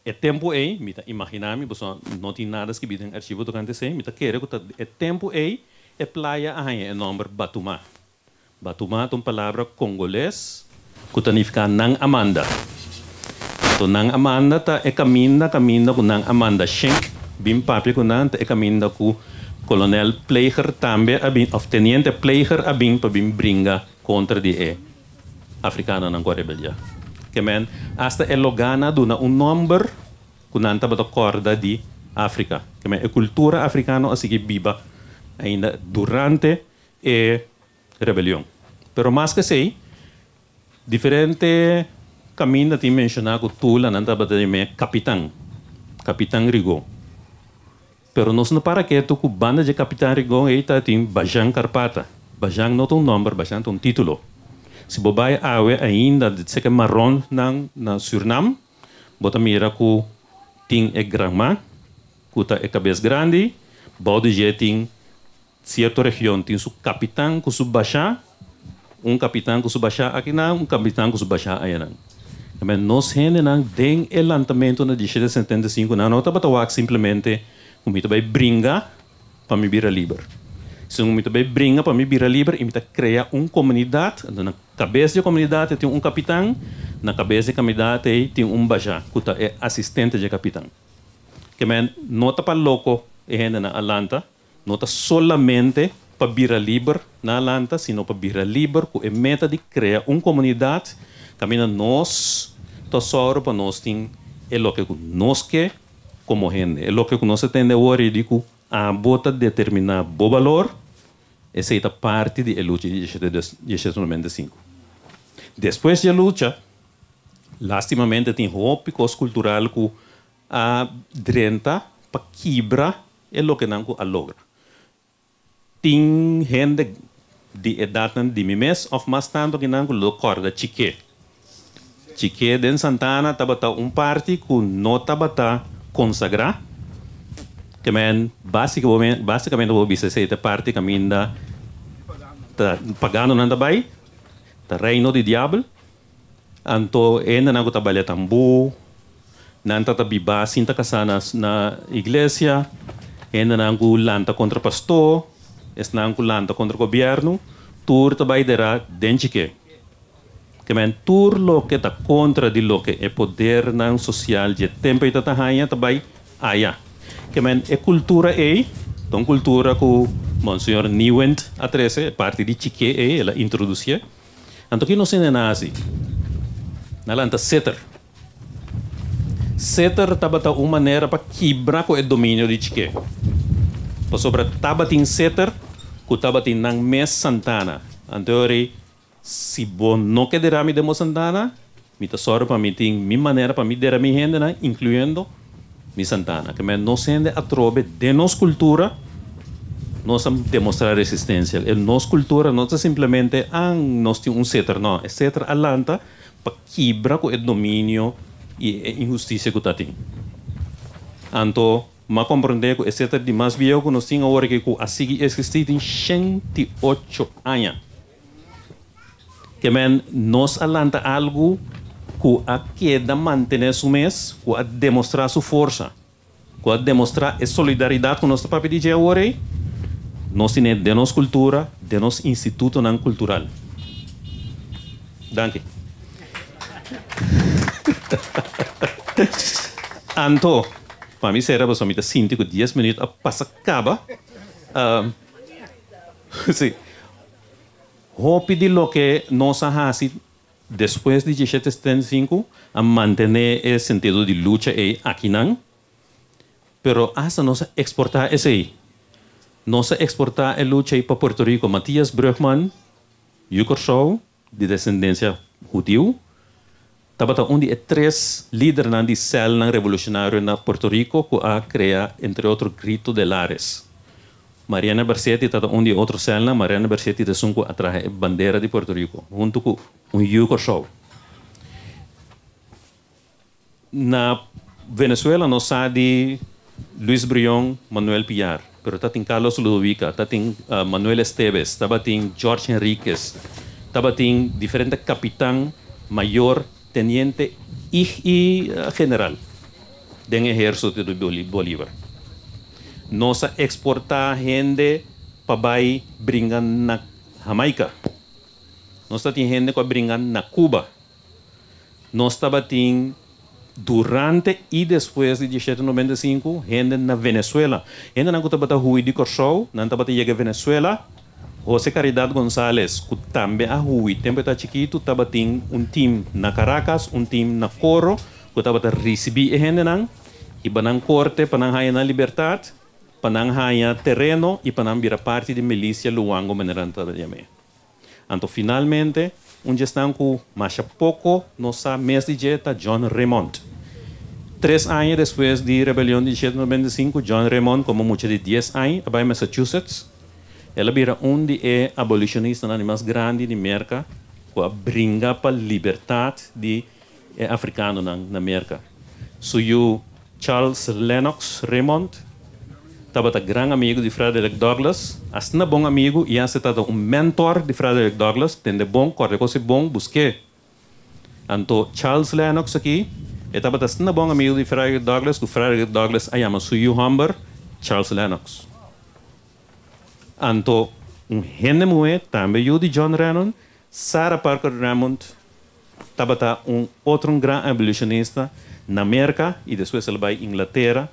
E tempu ei, mi ta imaginá mi, boso no tin nada skibí den archivo tokante esei, mi ta kere ku ta e tempu ei e playa a haña e nòmber Batumá. Batumá ta un palabra kongoles ku ta nifiká nan a manda. Anto nan a manda ta e kaminda kaminda ku nan a manda Schenck bin papia ku nan, ta e kaminda ku kolonel Pleiger tambe a bin òf teniente Pleiger a bin pa bin bringa kontra di e afrikanonan ku a rebeldiá. Ke men asta e logá nan a duna un nòmber ku nan tabata kòrda di Afrika. Ke men e kultura afrikano a sigui biba ainda durante e rebelion. Pero mas ku esei, diferente kaminda tin menshoná ku Tula nan tabata yam'é kapitan, Kapitan Rigaud. Pero nos no para ketu ku banda dje Kapitan Rigaud ei ta tin Bajan Karpata. Bajan no ta un nòmber, Bajan ta un título. Si bo bai awe ainda seke maron nan na Sürnam, bo ta mira ku tin e Granma, ku ta e kabes grandi, bou di dje tin Sierto region tin su kapitan ku su bashá, un kapitan ku su bashá akinan, un kapitan ku su bashá ayanan. Tamen nos hendenan den e lantamentu na diesshete setenta i sinku nan no tabata wak simplemente ku mi ta bai bringa pa mi bira liber, sino ku mi ta bai bringa pa mi bira liber i mi ta krea un komunidat, anto na kabes di e komunidat ei tin un kapitan, na kabes di e komunidat ei tin un bashá ku ta e asistente dje kapitan. Kemen no ta pa loko e hendenan a lanta. No ta solamente pa bira liber na lanta, sino pa bira liber ku e meta di krea un komunidat kaminda nos Ta sòru pa nos tin e loke ku nos ke komo hende. E loke ku nos a tende awor i di ku abo ta determiná bo balor, esei ta parti di e lucha di 1795. Despues di e lucha, lastimamente tin hopi kos kultural ku a drenta pa kibra e lokenan ku a logra. Tin hende di edatnan di mi mes òf mas tantu ki nan ku lo kòrda Chiké. Chiké den Santana tabata un parti ku no tabata konsagrá. Ke men básikamente bo bisa esei ta e parti kaminda ta paganonan ta bai, ta reino di diabel. Anto e hendenan ku ta balia tambú, nan ta ta bibá sin ta kasá na na iglesia, e hendenan ku lanta kontra pastó, esnan ku lanta kontra gobièrnu, tur ta bai derá den chiké. Ke men tur loke ta kontra di loke e podernan sosial dje tempu ei ta ta haña ta bai aya. Ke men e kultura ei ta un kultura ku Monseñor Nieuwindt a trese, e parti di chiké ei el a introdusié. Anto ki nos hende na hasi? Na lanta seter. Seter tabata un manera pa kibra ku e dominio di chike. Pasobra tabatin seter ku tabatin nan mes santana. Anto ori, si bo no ke dera mi den bo santana, mi ta sòru pa mi tin mi manera pa mi dera mi hendenan, inkluyendo Mi Santana, ke men nos hende atrobe den nos kultura nos a demostrá resistensia. E nos kultura no ta simplemente an nos tin un seter, no. E seter a lanta pa kibra ku e dominio i e inhustisia ku ta tin. Anto m'a komprondé ku e seter di mas bieu ku nos tin awor aki ku a sigui eksistí tin 108 aña. Ke men nos a lanta algu ku a keda mantené su mes, ku a demostrá su forsa, ku a demostrá e solidaridat ku nos ta papia di dje awor ei, nos tine den nos kultura, den nos institutonan kultural. Danki. Anto, pa mi sera pasobra mi ta sinti ku dies minüt a pasa kaba. Sí. Hopi di loke nos a hasi despues di 1775 a mantené e sentido di lucha ei akinan, pero asta nos a eksportá esei. Nos a eksportá e lucha ei pa Puerto Rico. Matthias Brugman, yu Kòrsou di desendensia hudiu, tabata un di e tres lidernan di sèlnan revolushonario na Puerto Rico ku a krea entre otro Grito de Lares. Mariana Bercetti tabata un di e otro sèlnan. Mariana Bercetti ta esun ku a traha e bandera di Puerto Rico huntu ku un yu Kòrsou. Na Venezuela nos sa di Luis Brion, Manuel Piar, pero tatin Carlos Ludovica, tatin Manuel Esteves, tabatin George Henriquez, tabatin diferente kapitan, mayor, teniente i i general den ehérsito di Bolívar. Nos a eksportá hende pa bai bringa na Jamaica. Nos tatin hende ku a bringa na Cuba. Nos tabatin durante i despues di 1795 hende na Venezuela. Hendenan ku tabata hui di Kòrsou, nan tabata yega Venezuela. José Caridad González, ku tambe a hui tempu e ta chikitu, tabatin un tim na Caracas, un tim na Coro, ku tabata risibí e hendenan, hiba nan korte pa nan haña nan libertat, pa nan haña tereno i pa nan bira parti di milisia Luango manera nan tabata yam'é. Anto finalmente, un dje esnan ku masha poko nos sa mes di dje ta John Raymond. Tres aña despues di rebelion di 1795, John Raymond komo mucha di dies aña a bai Massachusetts. El a bira un di e abolishonistanan di mas grandi di Merka ku a bringa pa libertat di e afrikanonan na Merka. Su yu Charles Lennox Raymond tabata gran amigu di Frederick Douglass, asina bon amigu i hasta tabata un mentor di Frederick Douglass, tende bon, kòrda kos e bon, busk'é. Anto Charles Lennox aki, e tabata asina bon amigu di Frederick Douglass ku Frederick Douglass a yama su yu hòmber Charles Lennox. Anto un hende muhé, tambe yu di John Rennon, Sarah Parker Remond, tabata un otro un gran abolicionista na Merca y despues el a bay Inglatera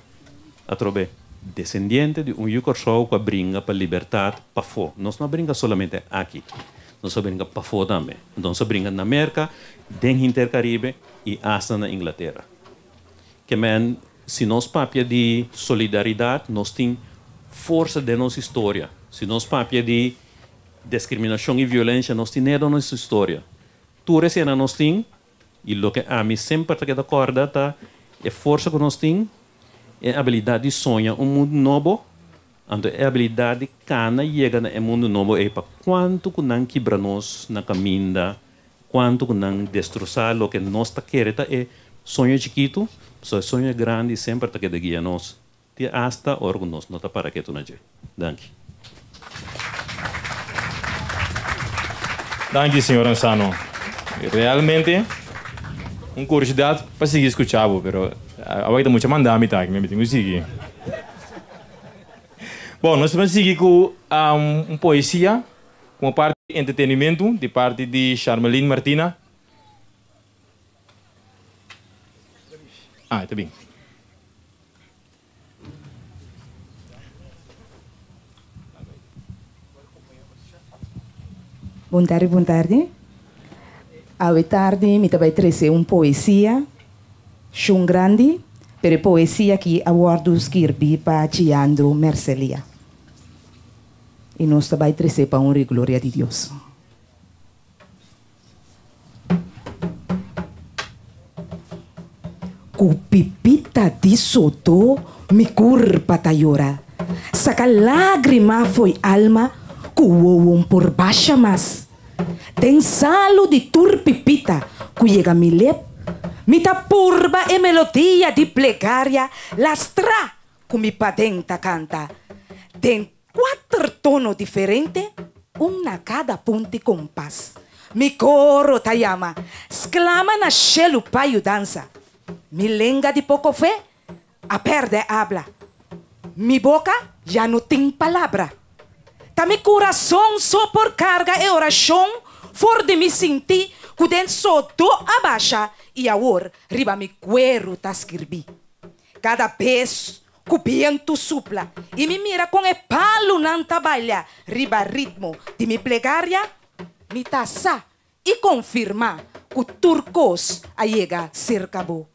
atrobe descendiente di un yu Corsou cu a bringa pa libertad pafo. Nos no a bringa solamente aki. Nos a bringa pafó tambe. Anto nos a bringa na Merka, den hinter Karibe i asta na Inglatera. Ke men, si nos papia di solidaridat, nos tin forsa den nos historia. Si nos papia di deskriminashon i violensia, nos tin den nos historia. Tur esena nos tin i loke ami semper ta keda kòrda ta e forsa ku nos tin, e abilidat di soña un mundu nobo, anto e abilidat di kana yega na e mundu nobo ei pa kuantu ku nan kibra nos na kaminda, kuantu ku nan destrosá loke nos ta kere ta e soño chikitu, pasobra e soño grandi semper ta keda guia nos te asta ora ku nos no ta para ketu na dje. Danki. Danki señor Ansano. Realmente un curiosidad pa sigui scucha bo, pero awor ta mucha manda mi ta aki, mi tin cu sigui. Bon, nos ta ban sigui cu un poesia como parti di entretenimento di parti di Charmeline Martina. Ah, e ta bin. Bon tardi, bon tardi. Awe tardi mi ta bai trese un poesia shun grandi, pero e poesia aki a wòrdu skirbi pa Giandro Mercelia. I nos ta bai trese pa honra i gloria di Dios. Ku pipita di soto mi kurpa ta yora, saka lágrima fo'i alma ku wowon por basha mas. Den salu di tur pipita ku yega mi lep, mi ta purba e melodia di plegaria lastrá ku mi paden ta kanta den Kuater tono diferente, un na kada punti kompas. Mi koro ta yama, sklama na shelu pa yudansa. Mi lenga di poko fe a pèrdè abla. Mi boka ya no tin palabra. Ta mi kurason so por karga e orashon for di mi sinti ku den sodo a basha i awor riba mi kueru ta skirbí. Kada bes Ku bientu supla i mi mira kon e palunan ta baila riba ritmo di mi plegaria, mi ta sa i konfirmá ku tur kos a yega serka bo.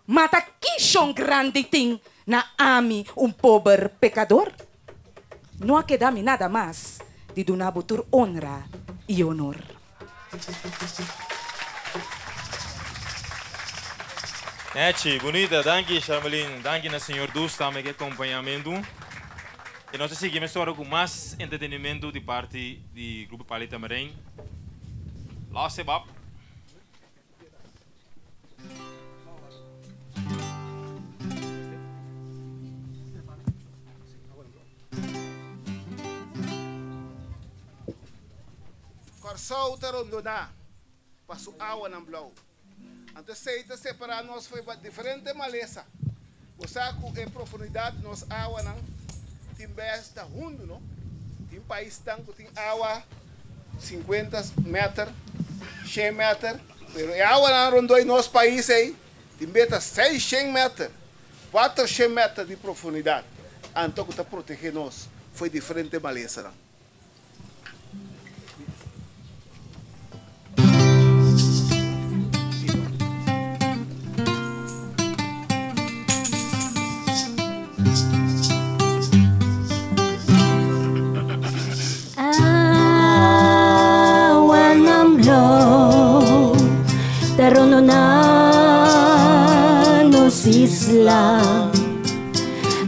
Ma ta ki shon grandi tin na ami un pober pekador? No a keda mi nada mas di duna bo tur onra i honor. Nechi, bunita, danki Charmeline, danki na señor Dus tambe ku e kompañamentu. I nos ta sigui mesora ku mas entretenimentu di parti di Grupo Pali Tamarijn. Los e bab. Kòrsou ta rondoná pa su awanan blou. Anto esei ta separá nos for di diferente malesa. Bo sa ku e profundidat di nos awanan tin bes ta hundu, no? Tin paisnan ku tin awa sinkuenta mèter, shen mèter, pero e awanan rondó di nos pais ei tin bes ta seishen mèter, kuatershen mèter di profundidat, anto ku ta protegé nos for di diferente malesanan. Awanan blou ta rondoná nos isla.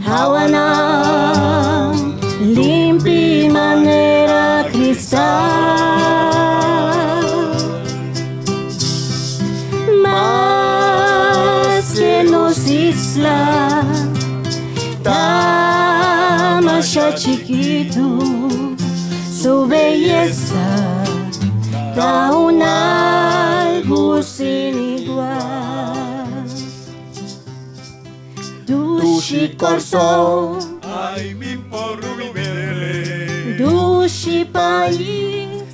Awanan limpi manera kristal. Maske nos isla ta masha chikitu, su beyesa ta un algu sin igual. Dushi Kòrsou. Ai mi por bele. Dushi pais.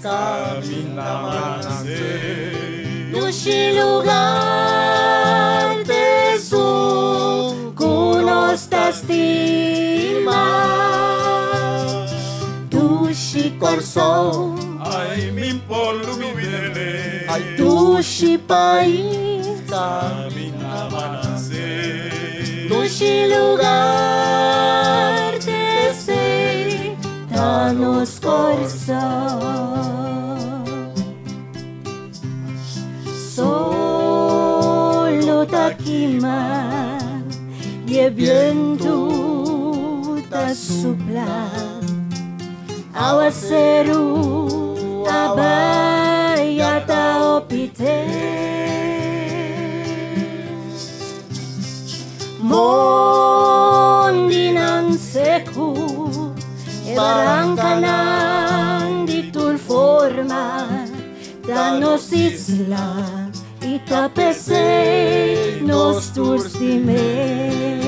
Kaminda m'a nase. Dushi lugar t'esun ku nos ta stima. Dushi Kòrsou. Ai mi por lubidele. Ai dushi pais. Kaminda m'a nase. Dushi lugar t'esei ta nos Kòrsou. Solo ta kima i e bientu ta supla. Awaseru a bai ata hopi te. Mondinan seku, e barankanan di tur forma ta nos isla i ta p'esei nos tur stim'é.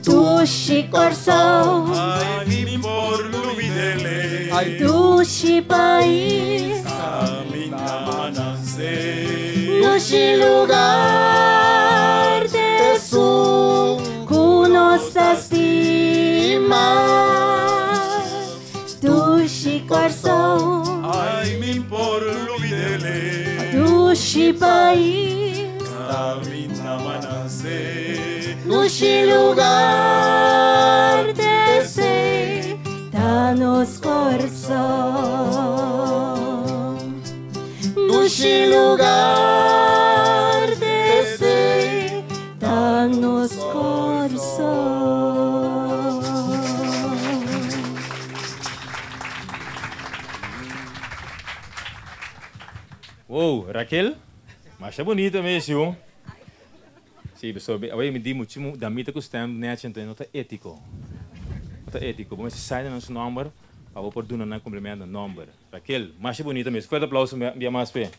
Dushi Kòrsou. Ai mi por lubidele. Ai dushi pais. Kaminda m'a nase. Dushi lugar t'esun ku nos ta stima. Dushi Kòrsou. Ai mi por lubidele. Dushi pais. Kaminda m'a nase. Dushi lugar t'esei ta nos Kòrsou. Dushi lugar t'esei ta nos Kòrsou. Wow, Raquel, masha bunita mes yu. Sí, pasobra awor mi di muchu damita ku stem nechi anto no ta etiko. No ta etiko. Bo mester sai na nan su nomber pa bo por duna nan komplimento na nomber. Raquel, masha bunita mes. Fuerte aplauso bia mas p'e.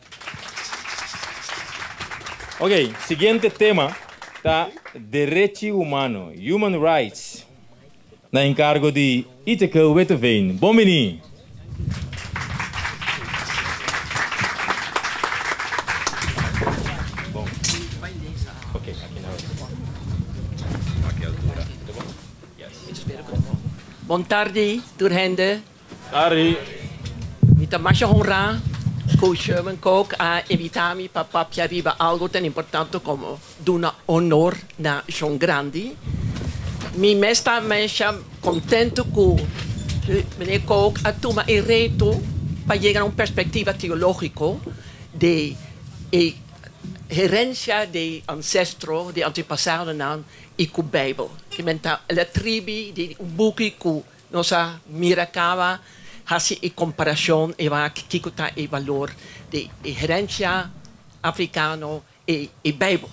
Ok, siguiente tema ta derechi humano, human rights, na enkargo di Iteke Witteveen. Bon bini! Bon tardi tur hende. Tardi. Mi ta masha honrá ku Sherman Kook a invitá mi pa papia riba algu tan importante komo duna honor na Shon Grandi. Mi mes ta masha kontentu ku meneer Kook a tuma e reto pa yega na un perspektiva teológiko di e herensia di ansestro, di antepasadonan i ku Beibel. Ki men ta el a tribi di un buki ku Nos a mira caba haci e comparacion e wak kico ta e valor di e herencia africano e e Bijbel.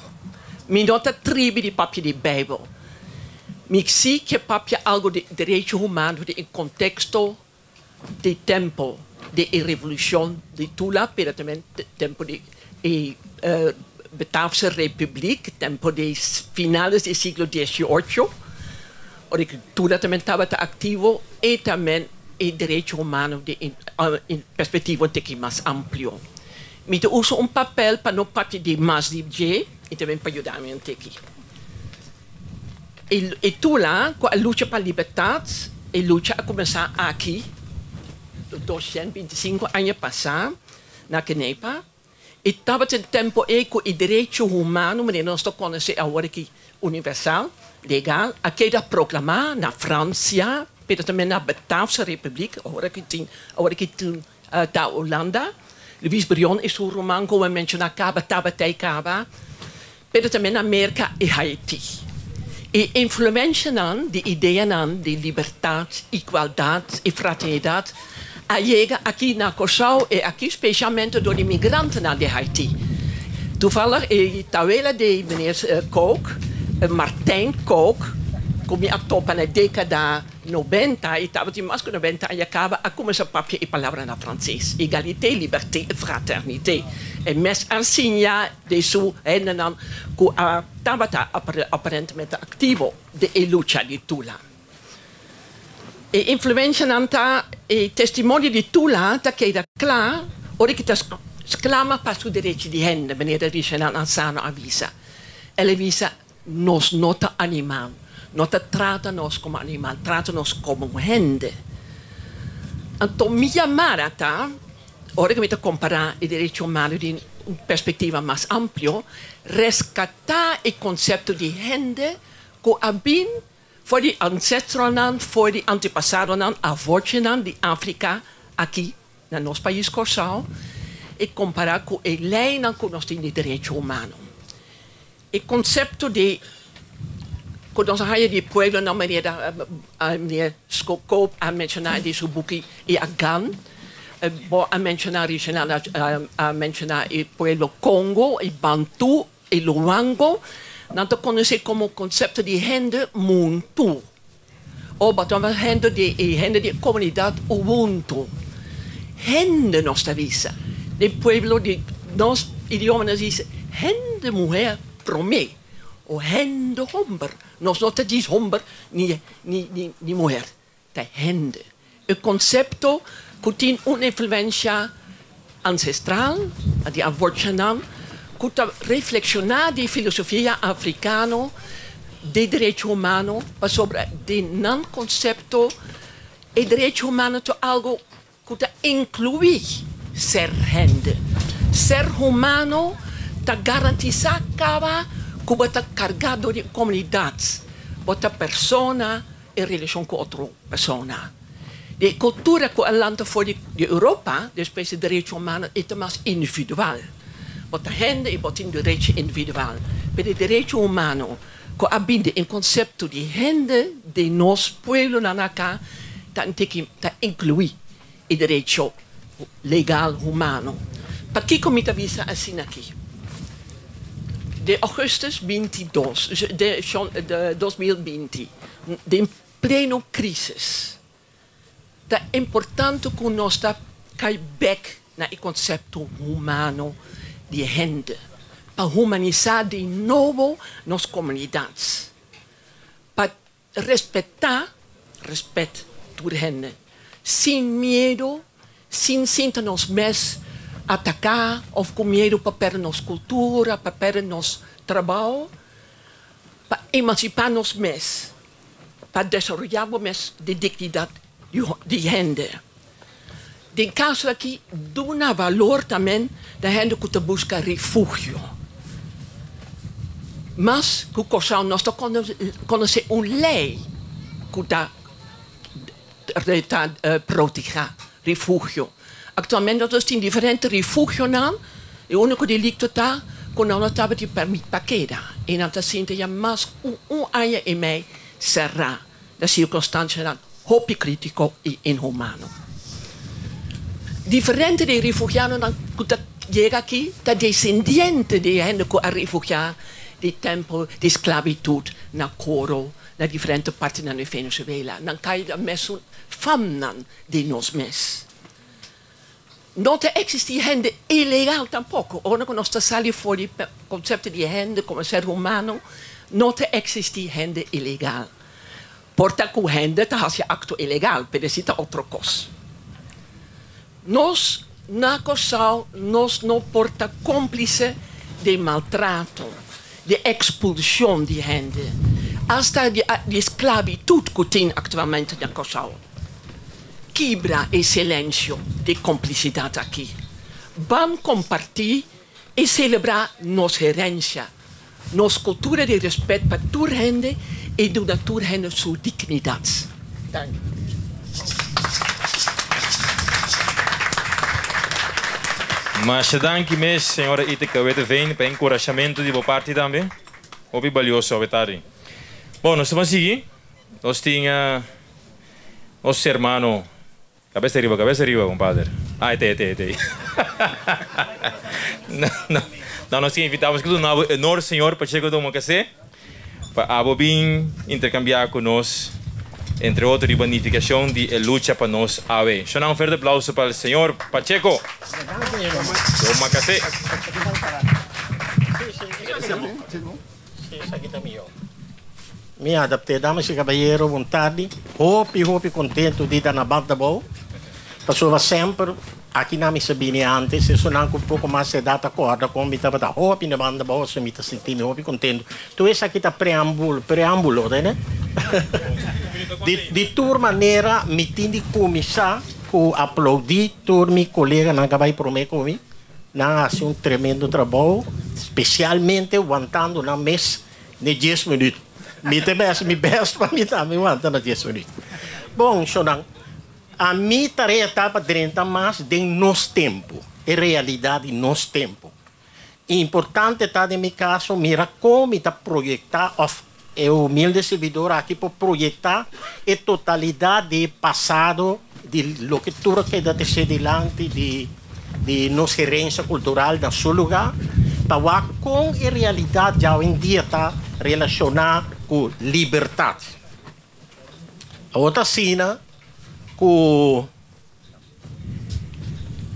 Mi no ta tribi di papia di Bijbel. Mi si ke papia algo di derecho humano den e contexto di tempo di e revolucion di Tula, pero tambe tempo di e Bataafse Republiek, tempo di finales di siglo dieciocho. Ora ku Tula tamen tabata aktivo e tamen e derecho humano den e perspektiva un tiki mas amplio. Mi ta usa un papel pa no papia di mas di dje i tamen pa yuda mi un tiki. E Tula ku a lucha pa libertat, e lucha a kuminsá aki 225 aña pasá na Kenepa. E tabata e tempo ei ku e derecho humano, manera nos ta konosé awor aki, universal, legal, a keda proklamá na Fransia, pero tambe na Bataafse Republiek, awor aki tin, awor aki tin ta Hulanda. Luis Brion i su ruman ku a menshoná kaba tabata ei kaba, pero tambe na Merka i Haiti. E influenshanan di ideanan di libertat, igualdat i fraternidat a yega aki na Kòrsou i aki spesialmente dor di migrantenan di Haiti. Toevallig e tawela di meneer Kook, Martijn Kook, ku mi a topa na e dekada nobenta i tabatin mas ku nobenta aña kaba a kuminsá papia e palabranan franses, égalité, liberté i fraternité. E mes a siña di su hendenan ku a tabata aparentemente aktivo den e lucha di Tula. E influenshanan ta e testimonio di Tula ta keda kla ora ki ta sklama pa su derechi di hende, manera Rishanan Ansano a bisa. El a bisa, Nos no ta animal. No ta trata nos komo animal, trata nos komo hende. Anto mi yamada ta, ora ku mi ta kompará e derecho humano den un perspektiva mas amplio, reskatá e konsepto di hende ku a bin for di ancestronan, for di antepasadonan, avochinan di Afrika aki na nos pais Kòrsou i kompará ku e leinan ku nos tin di derecho humano. E konsepto di ku nos a haña di e pueblonan manera meneer Koop a menshoná den su buki e Agan, bo a menshoná Reginald a menshoná e pueblo Kongo, e Bantu, e Luango, nan ta konosé komo konsepto di hende muntu. O bo ta hende di e hende di e komunidat Ubuntu. Hende nos ta bisa. Den pueblo di nos idioma nos bisa hende muher promé o hende homber. Nos no ta djis homber ni ni muher. Ta hende. E konsepto ku tin un influensha ansestral di avorchanan ku ta reflekshoná di filosofia afrikano di derecho humano pasobra den nan konsepto e derecho humano ta algu ku ta inkluí ser hende. Ser humano ta garantisá kaba ku bo ta kargá dor di e komunidat, bo ta persona en relashon ku otro persona. E kultura ku a lanta for di Europa despues di derecho humano e ta mas individual. Bo ta hende i bo tin derecho individual. Pero e derecho humano ku a bini den konsepto di hende den nos pueblonan aka ta ta inkluí e derecho legal humano. Pakiko mi ta bisa asina aki? Den augustus bintidos de 2020, den pleno crisis, ta importante ku nos ta kai bek na e konsepto humano di hende, pa humanisá di nobo nos komunidat, pa Respetá, respet tur hende, sin miedu, sin sinta nos mes ataká òf ku miedu pa pèrdè nos kultura, pa pèrdè nos trabou, pa emansipá nos mes, pa desaroyá bo mes di dignidat di hende. Den kaso aki, duna valor tamen na hende ku ta buska refugio. Mas ku Kòrsou nos ta konosé un lei ku ta protehá refugio. Aktualmente nos tin diferente refugionan, e úniko delikto ta ku nan no tabatin pèrmit pa keda i nan ta sinti ya mas ku un aña i mei será. Na sirkunstansianan hopi krítiko i inhumano. Diferente di e refugiadonan ku ta yega aki ta desendiente di e hende ku a refugiá di tempu di sklabitut na Coro, na diferente partinan di Venezuela. Nan kai den mesun famnan di nos mes. No ta eksistí hende ilegal tampoko. Ora ku nos ta sali for di konsepto di hende komo ser humano, no ta eksistí hende ilegal. Por ta ku hende ta hasi akto ilegal, pero esei ta otro kos. Nos na Kòrsou nos no por ta kómplise di maltrato, di ekspulshon di hende, asta di sklabitut ku tin aktualmente na Kòrsou. Kibra e silencio di complicidad aki. Ban comparti y celebra nos herencia, nos cultura di respet pa tur hende y duna tur hende su dignidad. Danki. Masha danki mes, señora Iteke Witteveen, pa e enkurashamentu di bo parti tambe. Hopi balioso awe tardi. Bon, nos ta ban sigui. Nos tin. Nos hermano, cabeza riba, cabeza riba, compadre. Ah, ete, ete, ete. No, no, no, nos tin invitamos que duna bo honor, señor Pacheco Domacassé, pa abo bin intercambia cu nos, entre otro, riba nificacion di e lucha pa nos awe. Shona un fuerte aplauso pa el señor Pacheco Domacassé. Mi adapté, damas y caballeros, bon tardi. Hopi, hopi contento di ta na Bandabou. Pasobra semper aki nan mi sa bini antes, esunnan cu poco mas edad ta corda con mi tabata hopi na Bandabou, so mi ta sinti mi hopi contento. Tur esaki ta preambulo, preambulo, ta ene? Di, di tur manera, mi tin di kuminsá ku aploudí tur mi koleganan ku a bai promé ku mi. Nan a hasi un tremendo trabou, spesialmente wantando nan mes n'e dies minüt. Mi ta hasi mi bèst pa mi tambe wanta na dies minüt. Bon, shonnan, ami tarea ta pa drenta mas den nos tempu, e realidat di nos tempu. Importante ta den mi kaso mira kon mi ta proyektá òf e humilde sirbidor aki por proyektá e totalidat di e pasado di loke tur a keda tresé dilanti di di nos herensia kultural na su lugá pa wak kon e realidat djawendia ta relashoná ku libertat. Awor ta asina ku.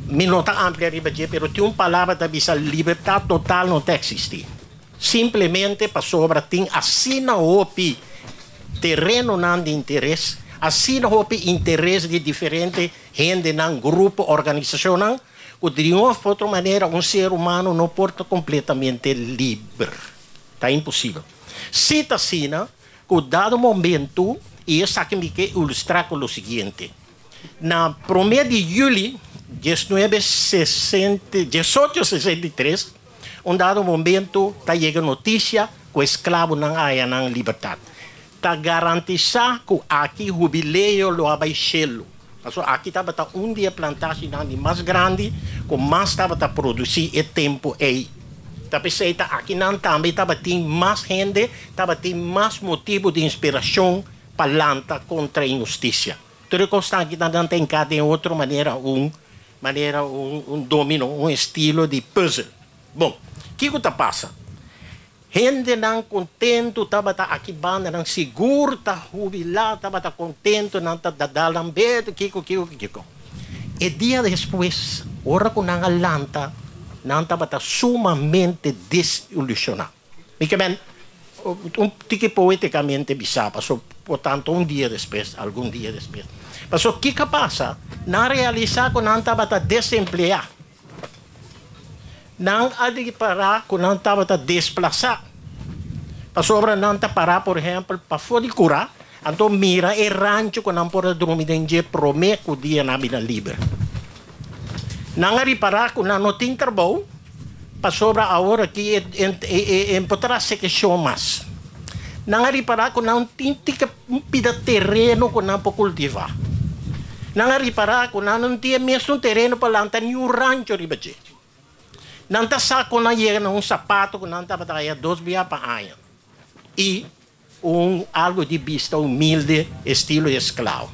Mi no ta amplia riba dje, pero tin un palabra ta bisa libertad total no ta existi. Simplemente pasobra tin asina hopi terenonan di interes, asina hopi interes di diferente hendenan, grupo, organisacionnan, cu di un of otro manera un ser humano no por ta completamente liber. Ta imposibel. Si ta asina, cu dado momento, y esaki mi ke ilustra cu lo siguiente. Na promé di yüli diesnuebe sesenta diesocho sesenta i tres, un dado momento ta yega notisia ku esklabonan a haña nan libertat. Ta garantisá ku aki hubileo lo a bai shelu, pasobra aki tabata un di e plantashinan di mas grandi ku mas tabata produsí e tempu ei. Ta p'esei ta akinan tambe tabatin mas hende, tabatin mas motibu di inspirashon pa lanta kontra inhustisia. Tur e kosnan aki ta nan ta hinká den otro manera, un manera un un domino, un estilo di pùzel. Bon, kiko ta pasa? Hendenan kontentu tabata aki banda, nan sigur ta hubilá, tabata kontentu, nan ta dal nan bed, kiko, kiko, kiko. E dia despues, ora ku nan a lanta, nan tabata sumamente desilushoná. Mi ke men un tiki poeticamente bisa, paso por tanto un dia despues, algun dia despues. Paso kiko a pasa? Nan realisa ku nan tabata desempleá. Nan a ripará ku nan tabata desplasá. Pasobra nan ta pará, por ehèmpel, pafó di kurá, anto mira e rancho ku nan por a drumi den dje promé ku dia nan a bira liber. Nan a ripará ku nan no tin trabou. Pasobra awor aki e por ta sekeshon mas. Nan a ripará ku nan tin tika un pida tereno ku nan por kultivá. Nan a ripará ku nan no tin e mesun tereno pa lanta niun rancho riba dje. Nan ta sa ku nan yega na un sapato ku nan tabata haya dos bia pa aña i un algu di bista humilde estilo esklabo.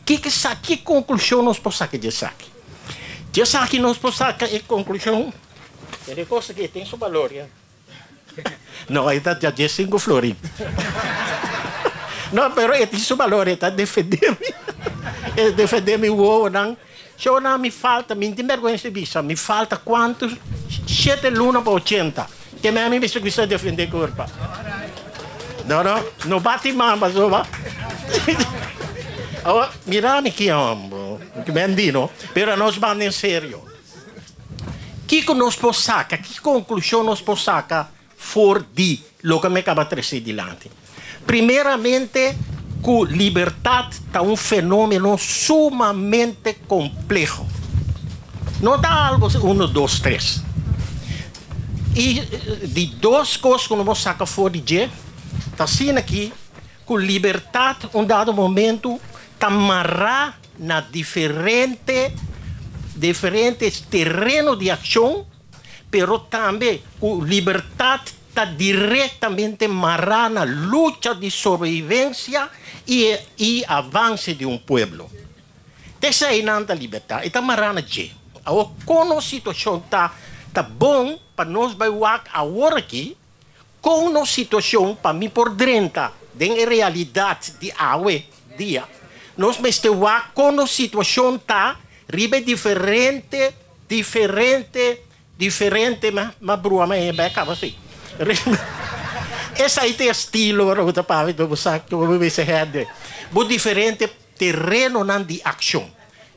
Kiko sa ki konklushon nos por saka di esaki? Di esaki nos por saka e konklushon, Tene kos aki e tin su balor ya. No, e ta diesinku florin. No, pero e tin su balor, e ta defendé mi. E defendé mi wowonan. Shownan mi falta, mi tin bèrgwensa di bisa, mi falta kuantu shete luna pa ochenta. Ke mei mi mester kuminsá defendé kurpa. No, no, no bati man pasobra. Awor, mira mi ki hòmber, ki men di no, pero anos ban den serio. Kiko nos por saka, ki konklushon nos por saka for di loke mi kaba trese dilanti? Primeramente ku libertat ta un fenómeno sumamente kompleho. No ta algu uno, dos, tres. I di dos kos ku nos por saka for di dje ta asina aki ku libertat un dado momentu ta mará na diferente diferente tereno di akshon, pero tambe ku libertat ta direktamente mará na lucha di sobrevivensia i i avanse di un pueblo. T'esei nan ta libertad, e ta mará na dje. Awor kon nos situashon ta, ta bon pa nos bai wak awor aki kon nos situashon pa mi por drenta den e realidat di awe dia. Nos mester wak kon nos situashon ta riba e diferente, diferente Diferente ma brua ma e bai caba si. Esai ta e estilo ora bo ta papia bo sa cu bo mester hende. Bo diferente terenonan di accion.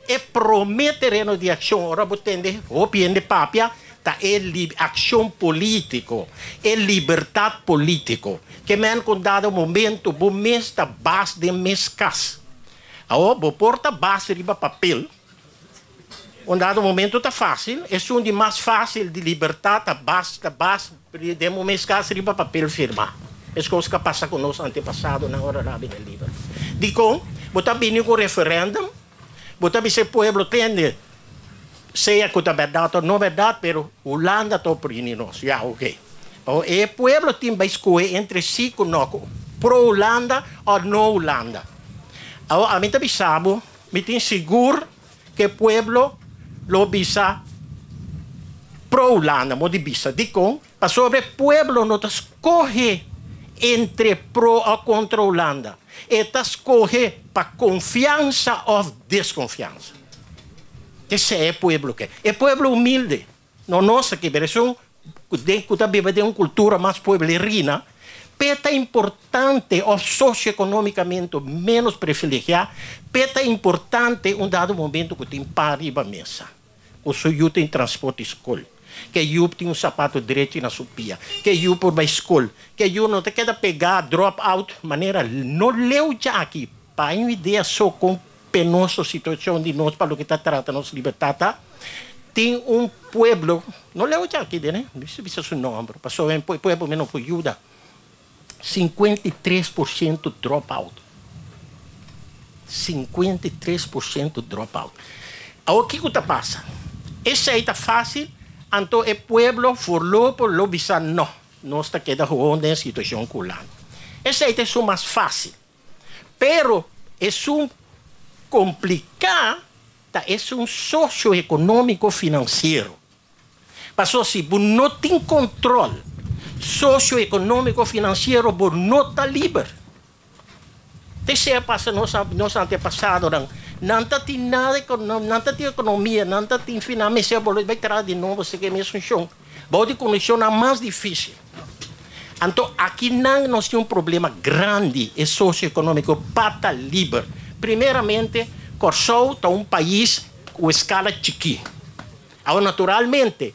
E prome tereno di accion ora bo tende hopi hende papia. Ta e akshon polítiko, e libertat polítiko. Ke men ku dado momento bo mes ta bas den mes kas. Awor bo por ta bas riba papel, un dado momento ta fásil, esun di mas fásil di libertat ta bas ta bas den bo mes kas riba papel firmá. Meskos ku a pasa ku nos antepasadonan ora nan a bini liber. Dikon bo ta bini ku referèndum? Bo ta bisa e pueblo tende, sea ku ta bèrdat òf no bèrdat, pero Hulanda ta oprini nos. Ya, oke. Pasobra e pueblo tin bai skohe entre si ku no, ku pro Hulanda òf no Hulanda. Awor ami ta bisa bo, mi tin sigur ku e pueblo lo bisa pro Hulanda, mo di bisa. Dikon? Pasobra e pueblo no ta skohe entre pro òf kontra Hulanda. E ta skohe pa konfiansa òf deskonfiansa. Esei e pueblo ke. E pueblo humilde, no nos aki, pero esun ku ta biba den un kultura mas pueblerina, p'e ta importante òf sosioekonomikamente ménos privilegiá, p'e ta importante un dado momento ku tin pan riba mesa. Ku su yu tin transporte skol. Ke yu tin un sapato drechi na su pia. Ke yu por bai skol. Ke yu no ta keda pegá, drop out, manera no leu djaki. Pa un idea so kon penoso situashon di nos pa loke ta trata nos libertat ta, tin un pueblo, no leu djaki den, mi mester bisa su nomber, pasobra e pueblo mi no por yuda, 53% drop out. 53% drop out. Awor kiko ta pasa? Esei ta fásil, anto e pueblo voorlopig lo bisa no, nos ta keda gewoon den e situashon ku Hulanda. Esei ta esun mas fásil. Pero esun kompliká ta esun sosio-ekonómiko finansiero. Paso si bo no tin control socio-economico financiero bo no ta liber. Esey a pasa nos nos antepasadonan. Nan ta tin nada nan ta tin economia, nan ta tin finan mester a bolbe bay traha di nobo esaki e mes funcion bou di condicionnan mas dificil. Anto akinan nos tin un problema grandi e socio-economico pa ta liber. Primeramente Corsou ta un pais cu escala chiki. Awor naturalmente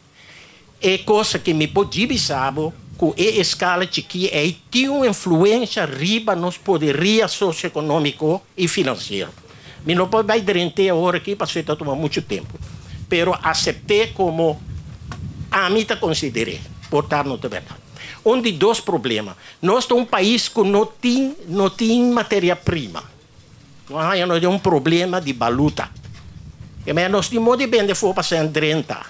e cosa ki mi por dji bisa bo ku e eskala chikí ei tin un influensha riba nos poderia sosioekonómiko i finansiero. Mi no por bai drent'é awor aki pasobra e ta tuma muchu tempu, pero asept'é komo ami ta konsider'é, por ta no ta bèrdat. Un di dos problema, nos ta un pais ku no tin no tin materia prima. No a haña nos den un problema di baluta. E manera nos tin modo di bende for pa sèn drenta.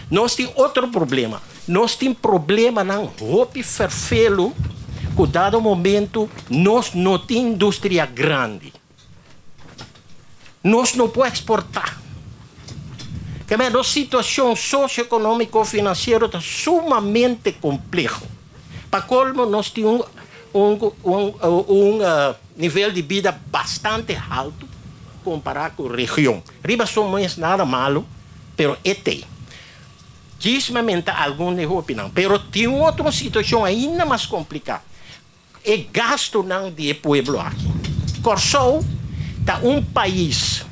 Nos tin otro problema. Nos tin problemanan hopi ferfelu ku dado momento nos no tin industria grandi. Nos no por eksportá. Ke manera nos situashon sosioekonómiko finansiero ta sumamente kompleho. Pa kolmo nos tin un un un un nivel di bida bastante haltu kompará ku region. Riba su mes nada malu, pero e t'ei. Djismamente algun di hopinan. Pero tin un otro situashon ainda mas kompliká, e gastunan di e pueblo aki. Kòrsou ta un pais,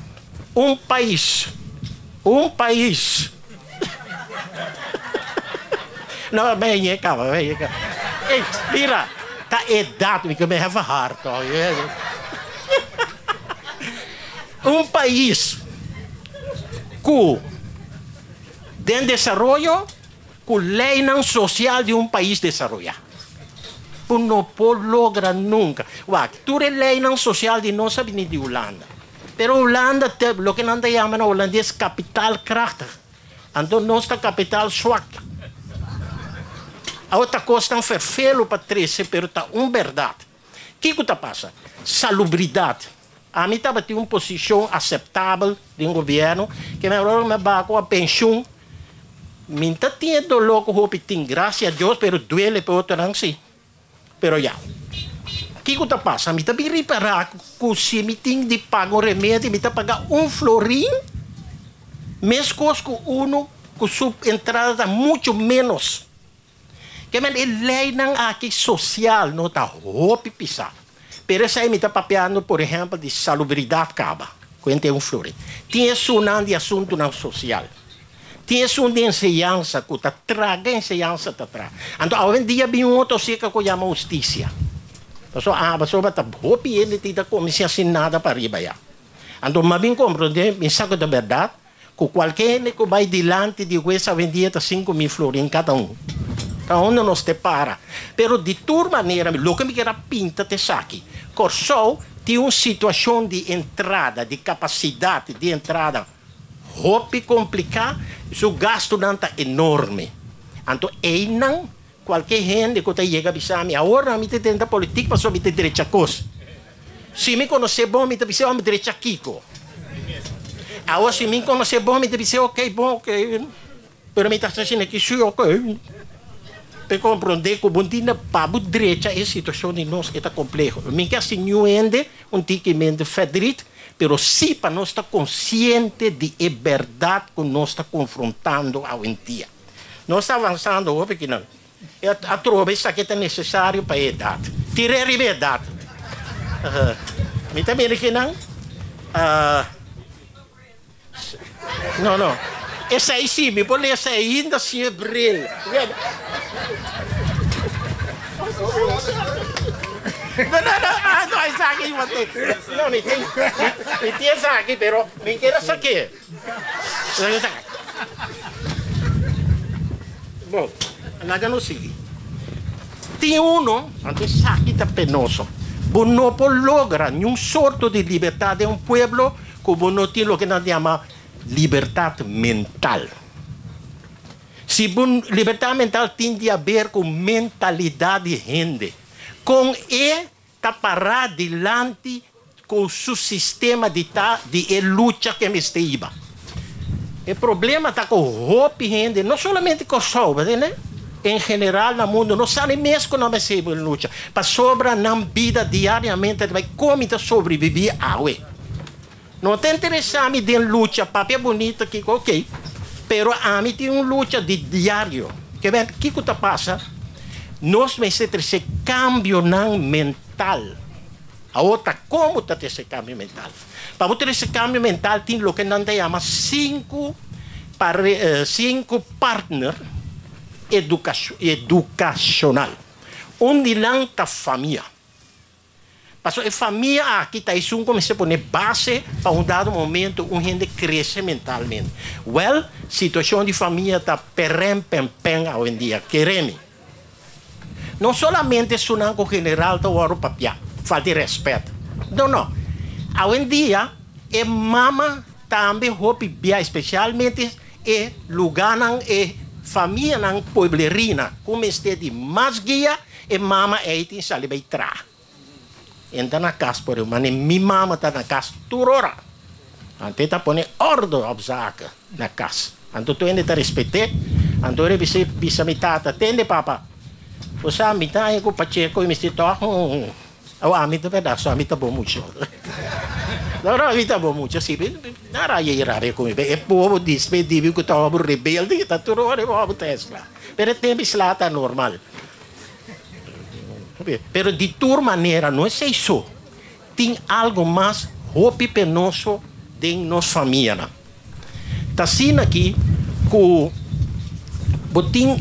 un pais, un pais. No, ben je kaba, ben je kaba. Ey, mira, ta edat mi ke me hef hard toch. Un pais ku den desaroyo, ku leinan sosial di un pais desaroyá. Ku no por logra nunka. Wak, tur e leinan sosial di nos a bini di Hulanda. Pero Hulanda ta loke nan ta yama na hulandes kapitaalkrachtig. Anto nos ta kapital swak. Awor ta kosnan ferfelu pa trese pero ta un bèrdat. Kiko ta pasa? Salubridat. Ami tabatin un posishon aseptabel den gobièrnu ke mi ora mi a baha ku a penshun mi ta tin e doló ku hopi tin, grasia a Dios, pero duele pa e otronan si. Pero ya. Kiko ta pasa? Mi ta bin ripará ku si mi tin di paga un remedi, mi ta paga un florin, meskos ku unu ku su entrada ta muchu ménos. Ke men e leinan aki sosial no ta hopi pisá. Pero esei mi ta papiando por ehèmpel di salubridat kaba, ku hende un florin. Tin esunnan di asuntunan sosial. Tin esun di enseñansa ku ta traga enseñansa ta traha. Anto awendia bin un otro seka ku yama hustisia. Pasobra a pasobra ta hopi hende tin ta kome sin hasi nada pa riba ya. Anto m'a bin komprondé, mi sa ku ta bèrdat, ku kualke hende ku bai dilanti di hues awendia ta 5000 florin kada un. Ta unda nos te para. Pero di tur manera loke mi kier a pinta ta esaki, Kòrsou tin un situashon di entrada, di kapasidat di entrada Hopi kompliká, su gastunan ta enorme. Anto einan kualke hende ku ta yega bisa mi, awor nan mi ta drenta politik pasobra mi ta drecha kos. Si mi konosé bon mi ta bis'é, mi drecha kiko? Awor si mi konosé bon mi ta bis'é, ok bon ok, pero mi ta hasi asina ki si ok. Pe komprondé ku bo tin pa bo drecha e situashon di nos e ta kompleho. Mi ke hasi niun hende un tiki mente fèdrit, pero sí pa nos ta konsiente di e bèrdat ku nos ta konfrontando awendia. Nos ta avansando hopi kinan. E atrobe esaki ta nesesario pa e edat. Tir'é riba e edat. Mi ta mira kinan. No, no. Esei sí, mi por lesa ainda sin e bril. No, no, no, ah, no, esaki mi tin. No, mi tin, mi tin esaki, pero mi kier a sak'é. Bon, laga nos sigui. Tin uno, anto esaki ta penoso. Bo no por logra niun sorto di libertad den un pueblo Ku bo no tin loke nan ta yama libertat mental. Si bo libertat mental tin di haber ku mentalidat di hende, kon e ta pará dilanti ku su sistema di ta di e lucha ku e mester hiba. E problema ta ku hopi hende, no solamente Kòrsou, bo tende, en general na mundu no sa ni mes ku nan mester hiba un lucha, pasobra nan bida diariamente ta bai kon mi ta sobrebibí awe. No ta interesá mi den lucha, papia bunito kiko, ok, pero ami tin un lucha di diario. Ke ben, kiko ta pasa? Nos mester trese kambionan mental. Awor ta komo ta trese kambio mental? Pa bo trese kambio mental tin loke nan ta yama sinku sinku partner edukashonal. Un di nan ta famia. Pasobra e famia aki ta esun ku mester pone base pa un dado momento un hende krese mentalmente. Wèl, situashon di famia ta peren pen pen awendia, kere mi. No solamente esunnan ku general ta wòrdu papiá, falta di rèspèt. No, no. Awendia e mama tambe hopi bia, espesialmente e lugánan, e famianan pueblerina ku mester di mas guia, E mama ei tin sali bai traha. E ta na kas por e mane mi mama ta na kas tur ora. Anto e ta pone ordo op zaken na kas. Anto tur hende ta respet'é. Anto ora e bisa bisa mi tata, Tende papa, bo sa mi ta haña ku Pacheco i mister tòg un Awo ami ta bèrdat so ami ta bon mucha. No no ami ta bon mucha si na raya i rabia ku mi e pobo dispedí mi ku ta hopi rebelde ta tur ora e hopi ta eskla. Pero e tempu isla ta normal. Pero di tur manera no esei so. Tin algo mas hopi penoso den nos famianan. Ta asina aki ku bo tin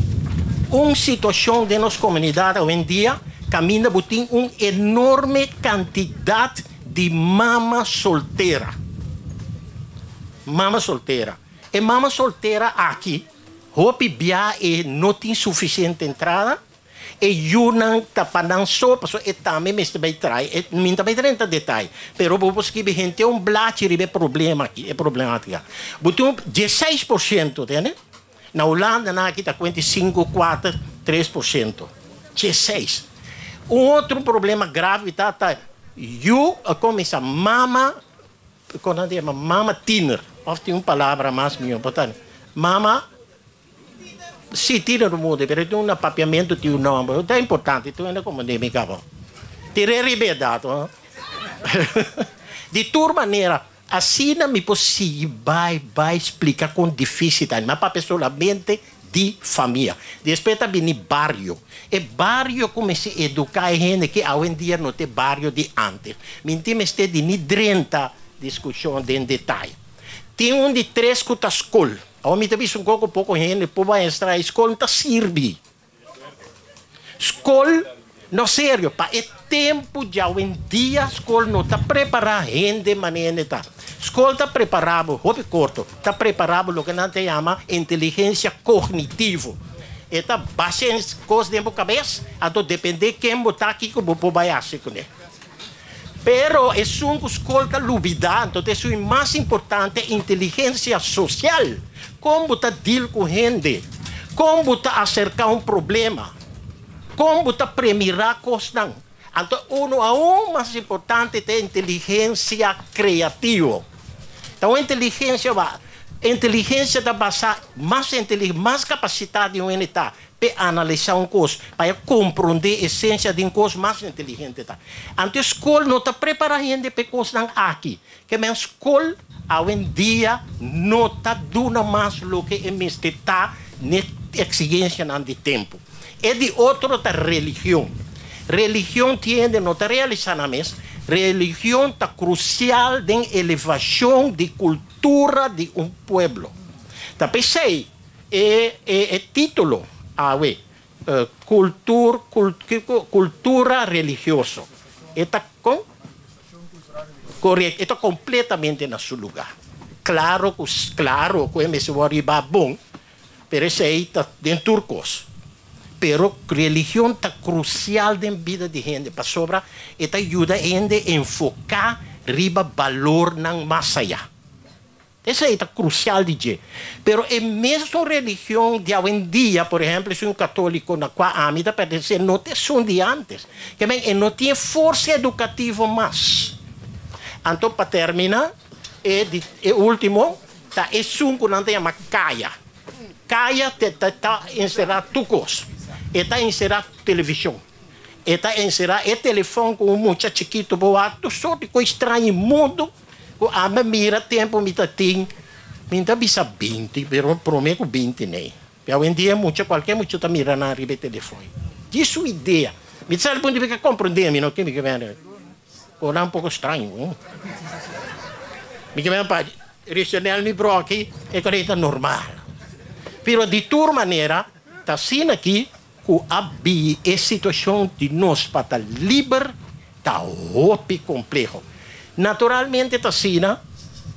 un situashon den nos komunidat awendia kaminda bo tin un enorme kantidat di mama soltera. Mama soltera. E mama soltera aki hopi bia e no tin sufisiente entrada. E yunan ta pa nan so, pasobra e tambe mester bai trai. E mi ta bai drenta detaye, pero bo por skibi henter un blachi riba e problema aki, e problematica. Bo tin un 16%, tende? Na Hulanda nan aki ta kuenta sinku, kuater, 3%. 16. Un otro problema grave ta, ta yu a kuminsá mama, kon nan ta yama, mama tiener, òf tin un palabra mas mihó, por ta mama. Sí, tira no mundo, pero tin un papiamento tin un nomber. Ta importante, tu anda como de mi cabo. Tira riba e dato. Di tur manera, asina mi por sigui bai bai splica con dificil ta. Mi papia solamente di famia. Despues ta bini bario. E bario cu mester educa e hende ki awendia no ta e bario di antes. Mi no tin mester di ni drenta discusion den detaye. Tin un di tres cu ta scol. Awor mi ta bisa un koko poko hende por bai estra i skol no ta sirbi. Skol, no serio, pa e tempu djawendia skol no ta prepará hende manera hende ta. Skol ta prepará bo, hopi korto, ta prepará bo loke nan ta yama inteligensia kognitivo. E ta basha e kos den bo kabes, anto dependé ken bo ta kiko bo por bai hasi kuné. Pero esun ku skol ta lubidá, anto ta esun mas importante, inteligensia sosial. Kon bo ta deal ku hende, kon bo ta aserká un problema, kon bo ta premirá kosnan. Anto unu aun mas importante ta e inteligensia kreativo. Ta un inteligensia ba, inteligensia ta basá mas mas kapasitá di un hende ta P'e analisá un kos, pa e komprondé esensia di un kos, mas inteligente ta. Anto e skol no ta prepará hende p'e kosnan aki. Ke men skol awendia no ta duna mas loke e mester ta n'e eksigensianan di tempu. E di otro ta religion. Religion tin hende no ta realisá nan mes, religion ta krusial den elevashon di kultura di un pueblo. Ta p'esei E e título awe, Kultur kiko Kultura Religioso, e ta kon? Korekto, e ta kompletamente na su lugá. Klaro ku klaro ku e mester wòrdu ribá bon, pero esei ta den tur kos. Pero religion ta krusial den bida di hende pasobra e ta yuda hende enfoká riba balornan mas ayá. Esei ta krusial di dje. Pero e mesun religion di awendia, por ehèmpel esun katóliko na kua ami ta pertenesé, no ta esun di ántes. Ke men e no tin e forsa edukativo mas. Anto pa terminá, e di e último ta esun ku nan ta yama kaya. Kaya ta ta ta enserá tur kos. E ta enserá televishon. E ta enserá e telefòn ku un mucha chikitu por wak tur sort di kos straño mundu. Ku ami a mira tempu mi ta tin, mi ta bisa 20, pero prome ku 20 nei. Pe awendia mucha, kualke mucha ta mira nan riba e telefon. Djis su idea. Mi ta sali punto mi ka komprende mi no ke mi ke bende. Por nan un poko straño. Mi ke bende pa Richenel mi broki e kos ei ta normal. Pero di tur manera ta asina aki ku a bi e situashon di nos pa ta liber ta hopi kompleho. Naturalmente ta asina,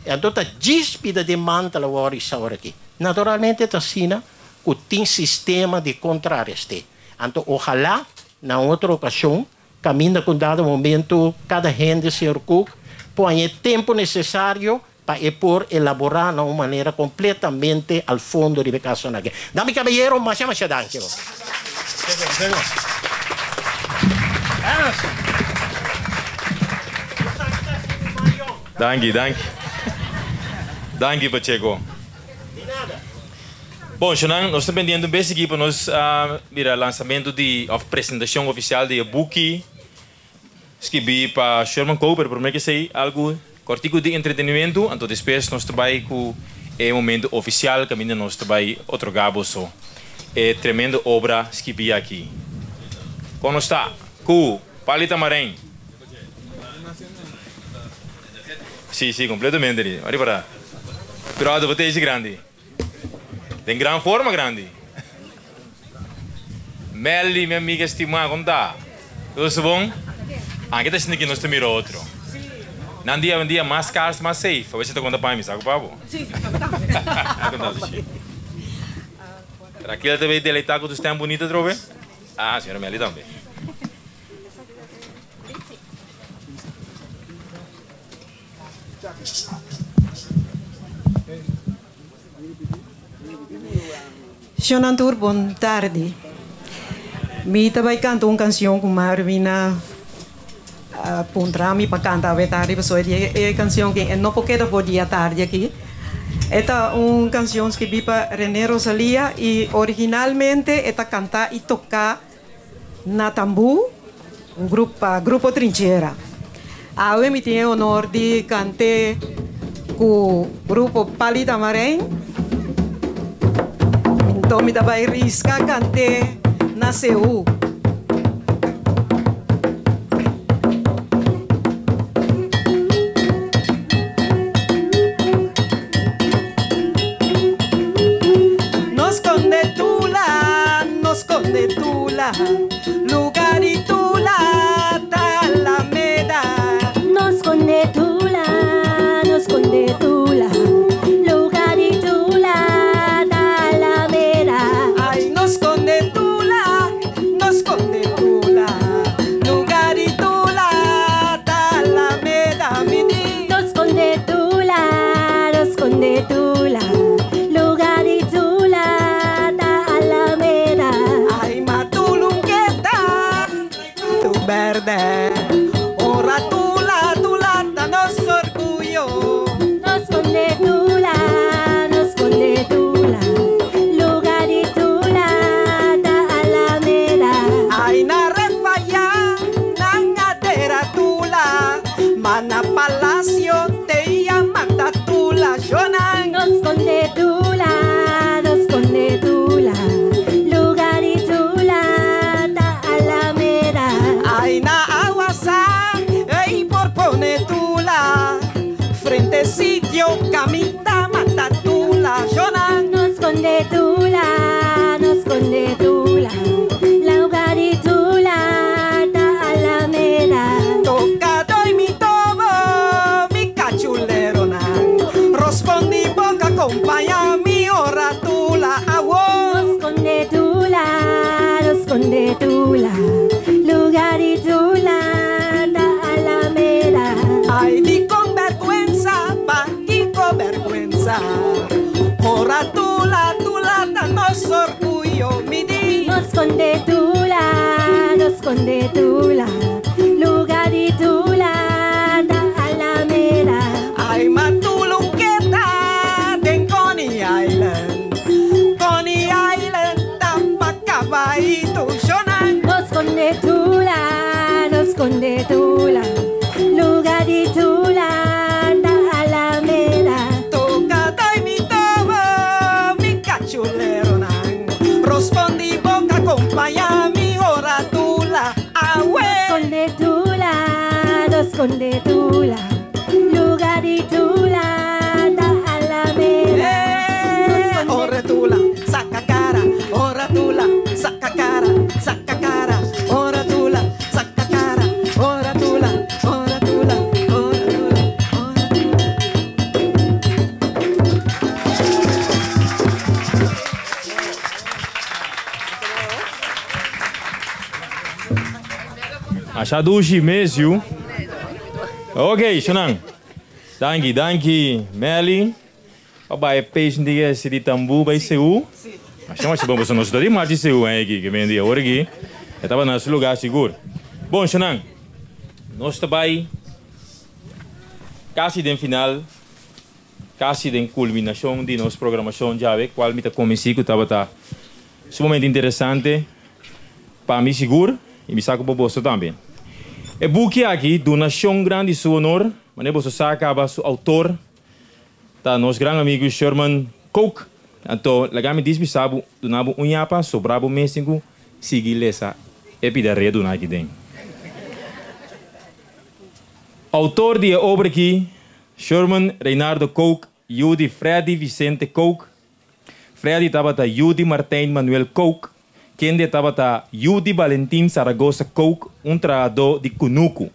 anto ta djis pida den mantel awor i sa ora aki. Naturalmente ta asina ku tin sistema di kontrarest'é. Anto ohalá na un otro okashon, kaminda ku un dado momento kada hende, señor Kook, por haña e tempu nesesario pa e por elaborá na un manera kompletamente al fondo riba e kasonan aki. Dami kabayero, masha masha danki. Danki, danki. Danki Pacheco. Bon, shonan, nos ta pendiente un bes aki pa nos mira lansamento di of presentacion oficial di e buki Skibí pa Sherman Cooper, promé ke esei algu kòrtiku di entretenimentu, anto despues nos ta bai ku e momentu ofisial kaminda nos ta bai otorgá boso e tremendo obra skibí aki. Kon nos ta ku Pali Tamarijn? Sí, sí, kompletamente di. Riba ta. Pero bo ta esi grandi. Den gran forma grandi. Melly, mi amiga estimá, kon ta? Todo sta bon? Anke ta sinti ki nos ta mira otro. Nan dia awendia mas kas mas safe. Awe si ta konta pa mi, sa ku pa bo? Konta su shi. Raquel ta bay deleitá ku tu stem bunita atrobe? Ah, señora Melly tambe. Shonnan tur bon tardi. Mi ta bai kanta un kanshon ku Marvin a puntra mi pa kanta awe tardi pasobra e e kanshon ki e no por keda for di atardi aki. E ta un kanshon skibí pa Rene Rosalia i originalmente e ta kantá i toká na tambú un grup pa Grupo Trinchera. Awe mi tin e honor di kant'é ku Grupo Pali Tamarijn. Enton mi ta bai riska kant'é na Seú. skonde Tula, lugá di Tula ta Alameda. No skonde Tula, no skonde Tula, lugá di Tula ta Alameda. Ai, no skonde Tula, no skonde Tula, lugá di Tula ta Alameda, mi di. No skonde Tula, no skonde Tula, lugá di Tula ta Alameda. Ai, ma Tulun keda tu bèrdè. Ora Tula, Tula ta nos orguyo. No skonde Tula, no skonde Tula, lugá di Tula ta Alameda. Ai, na Refaya, nan a dera Tula, ma na palasio te ya mata Tula, shonan. No skonde Tula, no skonde Tula, lugá di Tula ta Alameda. Ai, na Awasa, ei por pone Tula, frente sitio kaminda mata Tula, shonan. No skonde Tula, no skonde Tula, lugá di Tula ta Alameda. Toka doi mi tobo, mi kachuleronan. Rospondi boka kompañá mi ora Tula awo. No skonde Tula, no skonde Tula, lugá di Tula ta Alameda. Ai, di kon bèrgwensa, pakiko bèrgwensa. Ora Tula, Tula ta nos orguyo, mi di. No skonde Tula, no skonde Tula, lugá di Tula ta Alameda. Ai, ma Tulun keda den Coney Island. Coney Island ta pa kabaito, shonan. No skonde Tula, no skonde Tula, lugá di Tula ta Alameda. Toka doi mi tobo, mi kachuleronan. Rospondi boka kompañá mi ora Tula, awe. No skonde Tula, no skonde Tula, lugá di Tula ta Alameda. Eh, ora Tula, saka kara, ora Tula, saka kara, saka kara, ora Tula, saka kara, ora Tula, ora Tula, ora Tula, ora Tula. Masha dushi mes yu. Ok, shonan. Danki, danki, Melly. Pa bai patient di ese di tambú bai Seú. Masha masha bon pasobra nos ta di marcha Seú aki ke men di awor aki e tabata na su lugá sigur. Bon, shonan, nos ta bai kasi den final, kasi den kulminashon di nos programashon djawe, kual mi ta konvensí ku tabata sumamente interesante pa mi sigur i mi sa ku pa boso tambe. E buki aki, Donashon Grandi Su Honor, manera boso sa kaba su outor ta nos gran amigu Sherman Kook. Anto laga mi dismisa bo, duna bo un yapa, sobra bo mes tin ku sigui lesa e pida redunan aki den. Outor di e obra aki, Sherman Reinardo Kook, yu di Freddy Vicente Kook. Freddy tabata yu di Martijn Manuel Kook, kende tabata yu di Valentin Zaragoza Kook, un trahadó di kunuku.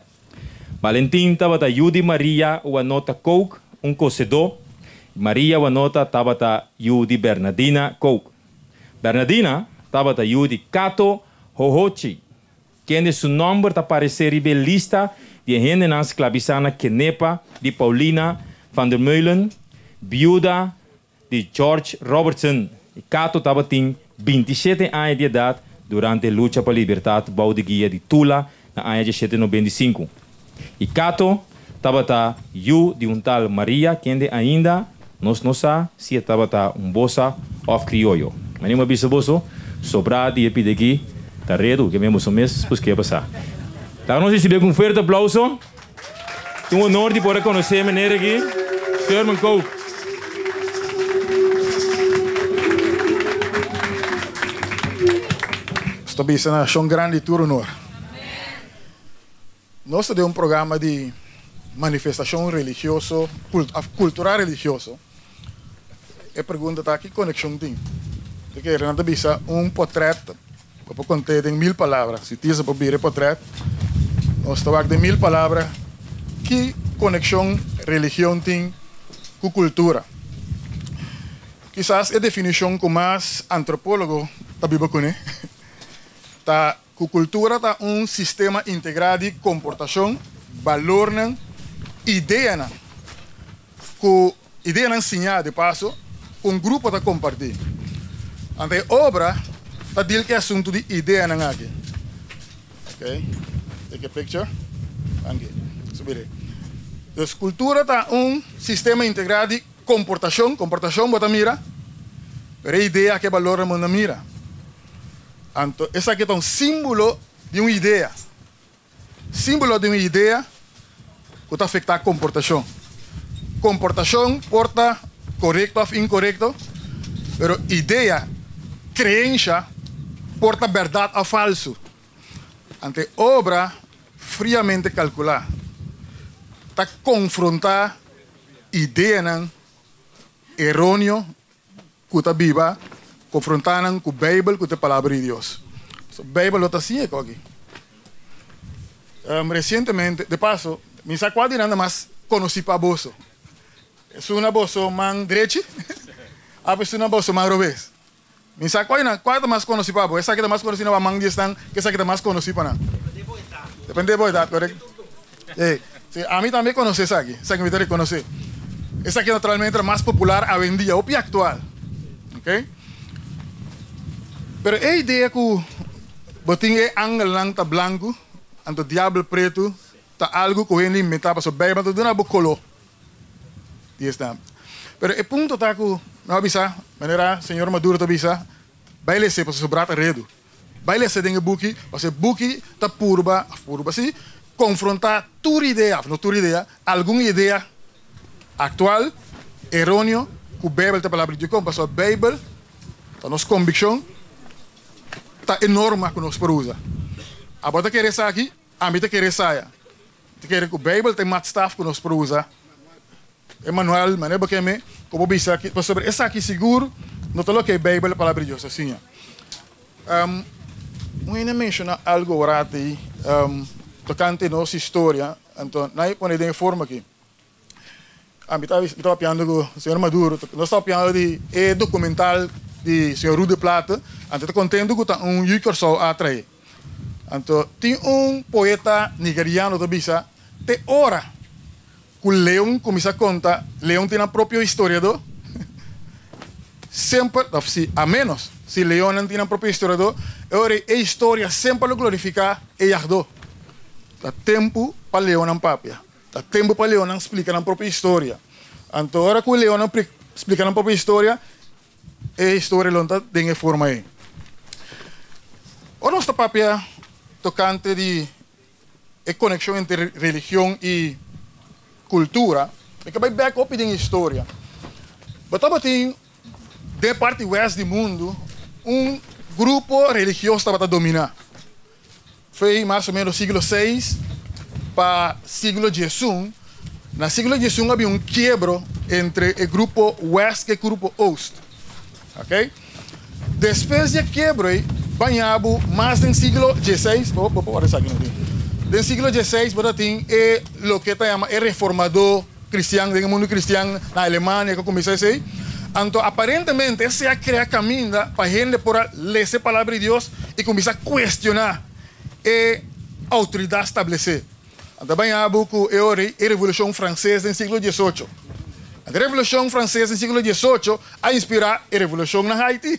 Valentin tabata yu di Maria Wanota Kook, un kosedó. Maria Wanota tabata yu di Bernadina Kook. Bernadina tabata yu di Cato Hohochi, kende su nòmber ta paresé riba e lista di e hendenan sklabisá na Kenepa di Paulina van der Meulen, biuda di George Robertson. Cato tabatin bintishete aña di edat durante e lucha pa libertat bou di guia di Tula na aña diesshete nobenta i sinku. I Cato tabata yu di un tal Maria kende ainda nos no sa si e tabata un bosa òf krioyo. Manera mi a bisa boso, sobrá di e pida aki ta redu, ke men boso mes busk'é pa sa. Laga nos risibié ku un fuerte aplauso. Ta un honor di por a konosé meneer aki, Sherman Kook. Nos ta bisa na Shon Grandi tur honor. Nos ta den un programa di manifestashon religioso of kultural religioso. E pregunta ta ki konekshon tin? Te kere nan ta bisa un potrèt. Bo por kont'é den mil palabra. Si Tisa por bira e potrèt, nos ta wak den mil palabra ki konekshon religion tin ku kultura. Kisas e definishon ku mas antropólogo ta biba kuné ta ku kultura ta un sistema integrá di komportashon, balornan, ideanan ku Ideanan siñá de paso ku un grupo ta kompartí. Anto e obra ta deal ku e asuntu di ideanan aki. Ok, take a picture. Danki. Subiré. Dus kultura ta un sistema integrá di komportashon, komportashon bo ta mira, pero e idea ku e balornan bo no mira. Anto esaki ta un símbolo di un idea. Símbolo di un idea ku ta afektá komportashon. Komportashon por ta korekto òf inkorekto, pero idea, kreensha, por ta bèrdat òf falsu. Anto e obra friamente kalkulá ta konfrontá ideanan eróneo ku ta biba konfrontá nan ku Beibel ku ta e Palabra di Dios. So Beibel lo ta siña e koki. Resientemente, de paso, mi sa kua di nan ta mas konosí pa boso. Esun na boso man drechi of esun na boso man robes? Mi sa kua di nan, kua ta mas konosí pa bo? Esaki ta mas konosí na bo man di esnan ke esaki ta mas konosí pa nan? Depende bo edat, korekto? Ey, si, ami tambe konosé esaki, esaki mi ta rekonosé. Esaki naturalmente ta mas popular awendia, hopi aktual. Ok. Pero e idea ku bo tin e angelnan ta blanku, anto diabel pretu, ta algu ku hende inventá pasobra Beibel ta duna bo koló di esnan. Pero e punto ta ku, mi a bisa, manera señor Maduro ta bisa, bai lese pasobra su bra ta redu. Bai lesa den e buki, pasobra e buki ta purba, of purba si, konfrontá tur idea, of no tur idea, algun idea aktual, eróneo, ku Beibel ta palabra di Dios. Dikon? Pasobra Beibel ta nos kombikshon, ta e norma ku nos por usa. Abo ta kere esaki, ami ta kere esaya. Mi ta kere ku Beibel ta e matstaf ku nos por usa. E manual, manera bo keme, ku bo bisa aki, pasobra esaki sigur no ta loke e Beibel, e Palabra di Dios, ta siña. Un hende a menshoná algu awor ei tokante nos historia, anto nan a pone den e forma aki. Mi ta papiando ku señor Maduro, nos ta papiando di e dokumental di señor Ruud de Platen, anto ta kontentu ku ta un yu Kòrsou a trae. Anto tin un poeta nigeriano ta bisa, Te ora Ku leon kuminsá konta, leon tin nan propio historiadó. Semper, òf si, a ménos si leonnan tin nan propio historiadó, e ora ei e historia semper lo glorifiká e yagdó. Ta tempu pa leonnan papia. Ta tempu pa leonnan splika nan propio historia. Anto ora ku leonnan splika nan propio historia, e historia lo no ta den e forma ei. Ora nos ta papia tokante di e konekshon entre religion i kultura, mi ke bai bèk hopi den historia. Bo tabatin den e parti wèst di mundu un grupo religioso tabata dominá. Foi mas o ménos siglo seis pa siglo diesun. Na siglo diesun a bin un kiebro entre e grupo wèst ku e grupo oost. Ok. Despues di e kiebro ei, baña bo mas den siglo dieseis, bo bo por wak esaki no tin. Den siglo dieseis bo ta tin e loke ta yama e reformadó kristian den e mundu kristian na Alemania ku a kuminsá esei. Anto aparentemente esei a krea kaminda pa hende por a lesa e Palabra di Dios i kuminsá kuestioná e outoridat stablesé. Anto baña bo ku e ora ei e Revolushon Franses den siglo diesocho. Anto e Revolushon Franses den siglo diesocho a inspirá e revolushon na Haiti.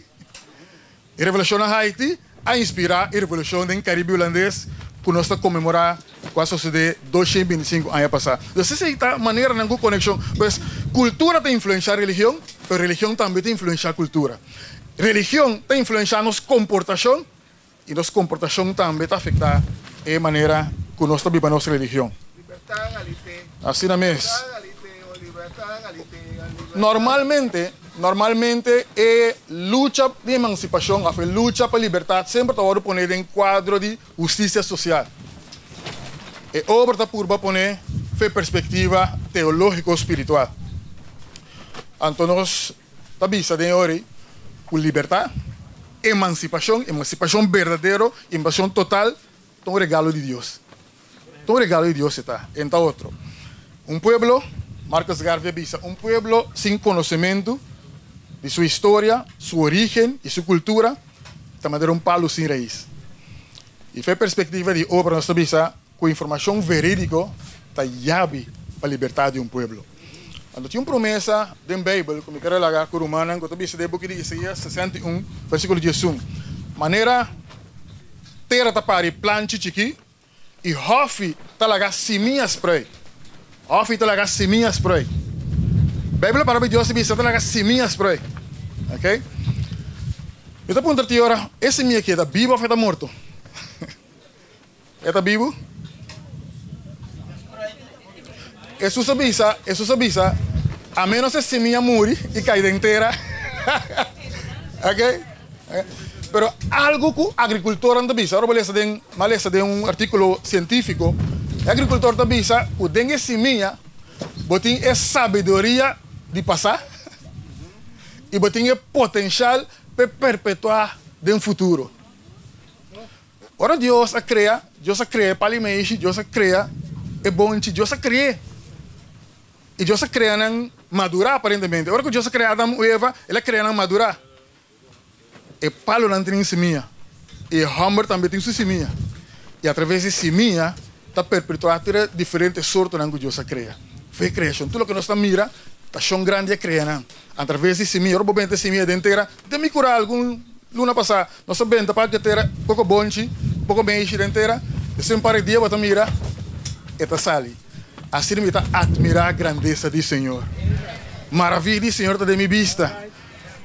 E revolushon na Haiti a inspirá e revolushon den Karibe Hulandes ku nos ta konmemorá ku a sosodé 225 aña pasá. Entonces esei ta maneranan ku konekshon. Pues kultura ta influenshá religion, pero religion tambe ta influenshá kultura. Religion ta influenshá nos komportashon I nos komportashon tambe ta afektá e manera ku nos ta biba nos religion. Asina mes, normalmente, normalmente e lucha di emansipashon òf e lucha pa libertat semper ta wòrdu poné den kuadro di hustisia sosial. E obra ta purba poné fe perspektiva teológiko-spiritual. Anto nos ta bisa den e ora ei ku libertat. emansipashon, emansipashon berdadero, emansipashon total, ta un regalo di Dios. Ta un regalo di Dios e ta, e no ta otro. Un pueblo, Marcus Garvey a bisa, un pueblo sin konosementu di su historia, su origen i su kultura, ta manera un palu sin rais. I fe perspektiva di obra nos ta bisa ku informashon verídiko ta yabi pa libertat di un pueblo. Anto tin un promesa den Beibel ku mi ker a laga ku rumannan ku ta bisa den e buki di Isaías 61 versíkulo 11, Manera tera ta pari planchi chikí i hòfi ta laga simia sprui. Hòfi ta laga simia sprui. Beibel a palabra di Dios ta bisa ta laga simia sprui. Ok. Mi ta puntra ti ora, e simia aki e ta bibu òf e ta morto? E ta bibu? Hesus a bisa, Hesus a bisa, a menos e simia muri i kai den tera. Ok. Pero algu ku agrikultornan ta bisa, ora bo lesa den, mi a lesa den un artíkulo sientífiko, e agrikultor ta bisa ku den e simia bo tin e sabiduria di pasá i bo tin e potenshal pa e perpetuá den futuro. Ora Dios a krea, Dios a krea e pali meishi, Dios a krea e bonchi, Dios a kre'é. I Dios a krea nan madurá aparentemente. Ora ku Dios a krea Adam ku Eva, El a krea nan madurá. E palonan tin simia i e hòmber tambe tin su simia. I atraves di simia ta perpetuá tur e diferente sortonan ku Dios a krea. Fe kreashon. Tur loke nos ta mira ta shon grandi a krea nan. Atraves di simia. Ora bo benta e simia den tera, den mi kura algun luna pasá nos a benta parti e tera poko bonchi, poko meishi den tera. Despues un par di dia bo ta mira e ta sali. Asina mi ta atmirá grandesa di Señor. Maravia di Señor ta den mi bista.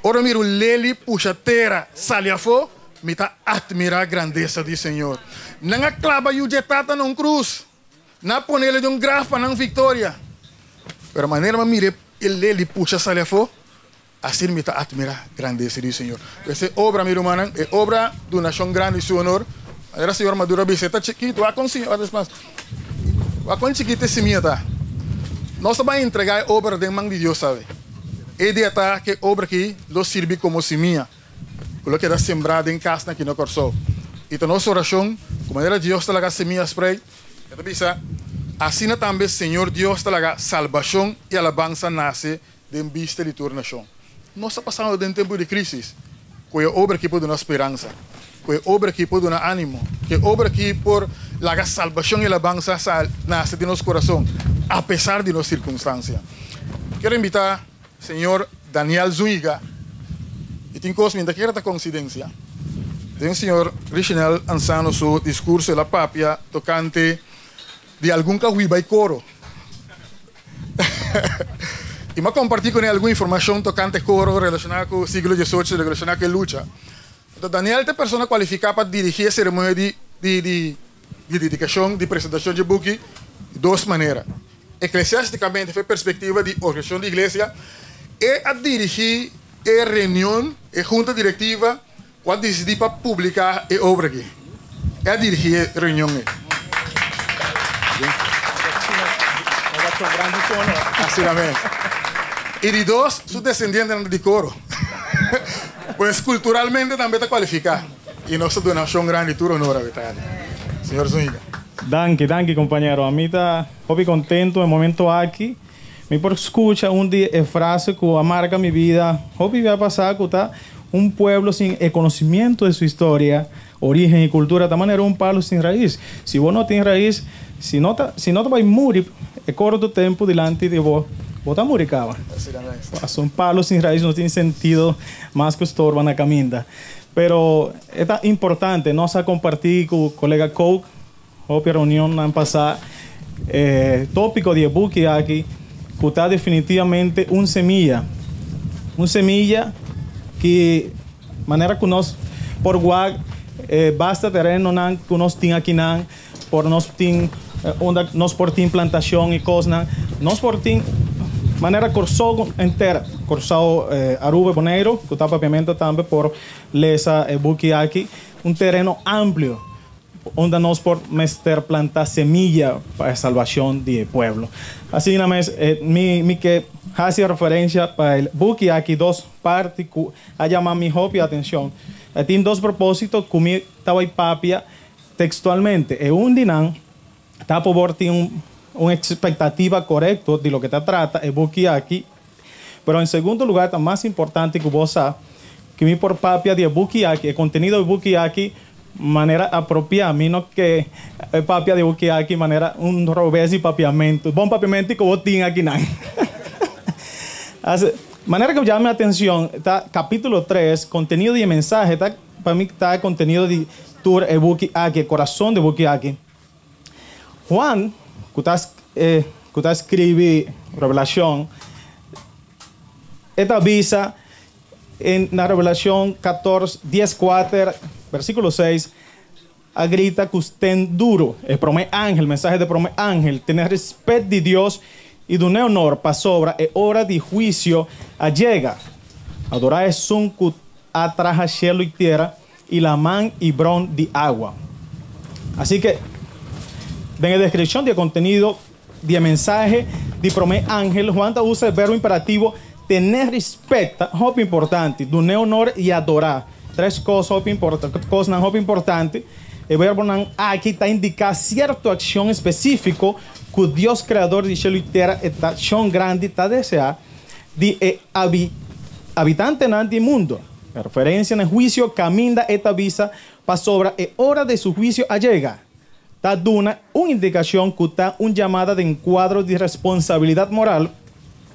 Ora mi mira un leli pusha tera sali afó, mi ta atmirá grandesa di Señor. Nan a klaba yu dje tata na un krus. Nan a ponele den un graf pa nan viktoria. Pero manera mi a mira e leli pusha sali afó, asina mi ta atmirá grandesa di Señor. Pues e obra, mi rumannan, e obra duna Shon Grandi su honor. Manera Señor Maduro a bisa, e ta chikitu. Wak kon wak kon chikito e simia ta. Nos ta bai entregá e obra den man di Dios, sabe. E dia ta ku e obra aki lo sirbi komo simia ku lo keda sembrá den kasnan aki na Kòrsou. I ta nos orashon ku manera Dios ta laga simia sprei, e ta bisa, Asina tambe Señor Dios ta laga salbashon i alabansa nase den bista di tur nashon. Nos ta pasando den tempu di krísis. Ku e obra aki por duna speransa. Ku e obra aki por duna ánimo. Ku e obra aki por laga salbashon i alabansa nase den nos kurason, apesar di nos sirkunstansia. Kero invitá señor Daniel Zúñiga i tin kos mi ta kere ta konsidensia. Den señor Richenel Ansano su diskurso el a papia tokante di algun kahui bai koro. I mi a kompartí kuné algun informashon tokante koro relashoná ku siglo diesocho, relashoná ku e lucha. Anto Daniel ta e persona kualifiká pa dirigí e seremonia di di di di dedikashon di presentashon dje buki di dos manera. Eklesiástikamente, for e perspektiva di organisashon di iglesia, e a dirigí e reunion, e hunta direktiva, Ku a disidí pa publiká e obra aki. E a dirigí e reunion ei. Asina mes. I di dos, su desendientenan ta di koro. Pues kulturalmente tambe ta kualifiká. I nos ta duna Shon Grandi tur honor awe tardi. Señor Zúñiga. Danki, danki kompañero. A mi ta hopi kontentu e momento aki. Mi por skucha un di e frase ku a marka mi bida hopi bia pasá ku ta, Un pueblo sin e konosimiento de su historia, origen i kultura ta manera un palu sin rais. Si bo no tin rais, si no ta si no ta bai muri e korto tempu dilanti di bo, bo ta muri kaba. Pasobra un palu sin rais no tin sentido mas ku storba na kaminda. Pero e ta importante, nos a kompartí ku kolega Kook Hopi reunionnan pasá e tópiko di e buki aki ku ta definitivamente un semilla. Un semilla ki manera ku nos por wak e basta terenonan ku nos tin akinan por nos tin unda nos por tin plantashon i kosnan. Nos por tin manera Kòrsou enter, Kòrsou, Aruba i Boneiru ku ta papiamento tambe por lesa e buki aki, un tereno amplio. Unda nos por mester planta semilla pa e salbacion di e pueblo. Asina mes, mi mi ke haci referencia pa e buki aki dos parti cu a yama mi hopi atencion. Tin dos propósito ku mi ta bai papia tekstualmente. E un di nan ta pa bo tin un ekspektativa korekto di loke ta trata e buki aki. Pero en segundo lugar ta mas importante ku bo sa ku mi por papia di e buki aki, e kontenido di e buki aki manera apropiá. Mi no ke papia di e buki aki manera un robes di papiamentu. Bon papiamentu ku bo tin akinan. Manera ku yama mi atenshon ta kapítulo tres, kontenido di e mensahe ta pa mi ta e kontenido di tur e buki aki, e korason di e buki aki. Juan, ku ta ku ta skribi Revelashon, e ta bisa na Revelashon katorse, dies kuater, versíkulo seis, A grita ku sten duru, E promé angel, mensahe di e promé angel, Tene respet di Dios i dun'é onor, pasobra e ora di huisio a yega. Adorá esun ku a traha shelu i tera i laman i bron di awa. Así ke, den e deskripshon di e kontenido di e mensahe di promé angel, Juan ta usa e verbo imperativo tene respet, ta hopi importante, dun'é onor i adorá. Tres kos hopi kosnan hopi importante. E verbonan aki ta indiká sierto akshon spesífiko ku Dios Kreador di shelu i tera e ta shon grandi ta deseá di e habitantenan di mundu. E referensia na e huisio kaminda e ta bisa pasobra e ora di su huisio a yega ta duna un indikashon ku ta un yamada den kuadro di responsabilidat moral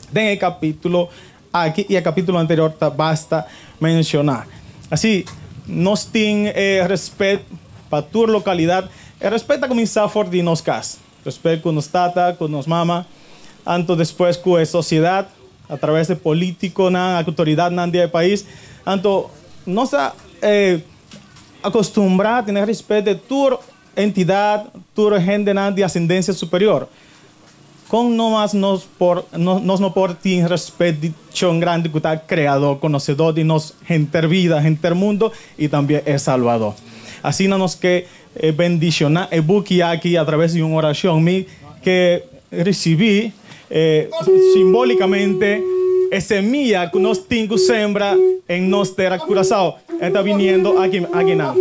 den e kapítulo Aki i e kapítulo anterior ta basta menshoná. Así, nos tin e respet pa tur lokalidat. E respet ta kuminsá for di nos kas. Respet ku nos tata, ku nos mama, anto despues ku e sosiedat, a traves di polítikonan, outoridatnan di e pais. Anto nos ta akostumbrá tene respet di tur Entidat, tur hendenan di asendensia superior. Kon no mas nos por nos no por tin respet di Shon Grandi ku ta Kreadó, Konosedó di nos henter bida, henter mundo i tambe e Salbadó. Asina nos ke bendishoná e buki aki atraves di un orashon. Mi ke risibí simbólikamente e semia ku nos tin ku sembra en nos tera Curaçao. E ta biniendo aki akinan.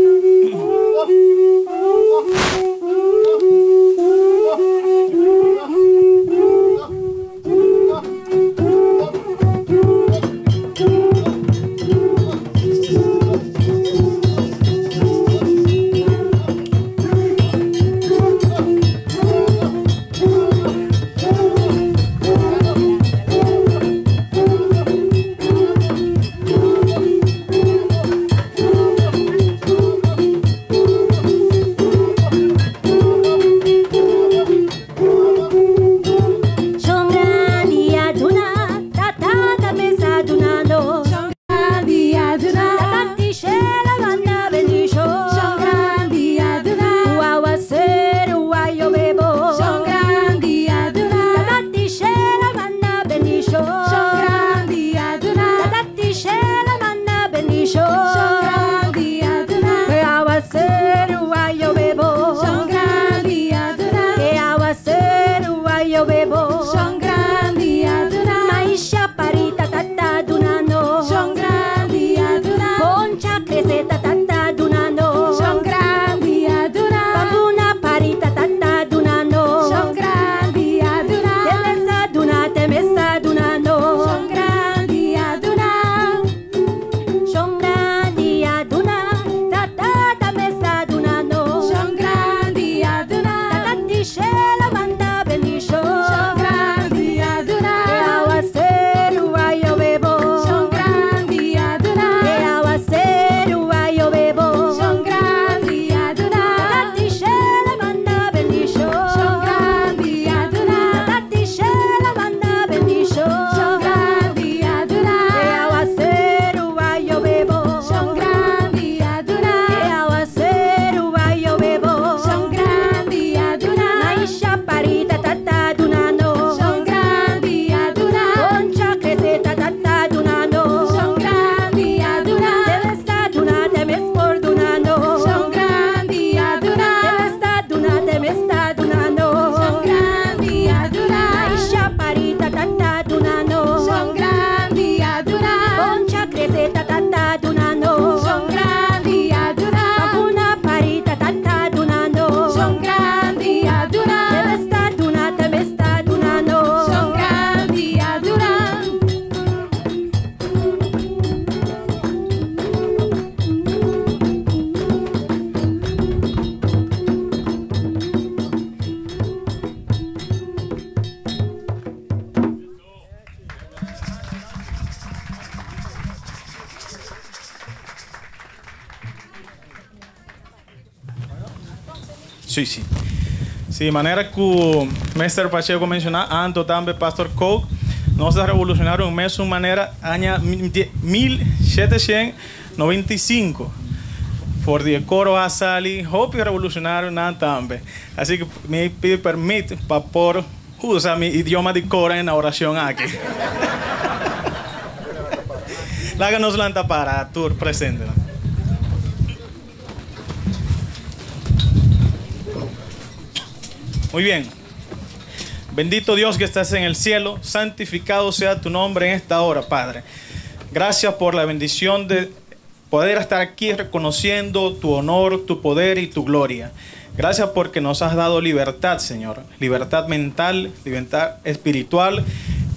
Si, si. Si, manera ku Mester Pacheco menshoná, anto tambe Pastor Kook, nos ta revolushonario un mesun manera aña 1795. For di e koro a sali hopi revolushonario-nan tambe. Así ku mi pidi permit pa por usa mi idioma di kora en orashon aki. Laga nos lanta para tur presentenan. Muy bien. Bendito Dios que estás en el cielo, santificado sea tu nombre en esta hora, Padre. Gracias por la bendición de poder estar aquí reconociendo tu honor, tu poder y tu gloria. Gracias porque nos has dado libertad, Señor. Libertad mental, libertad espiritual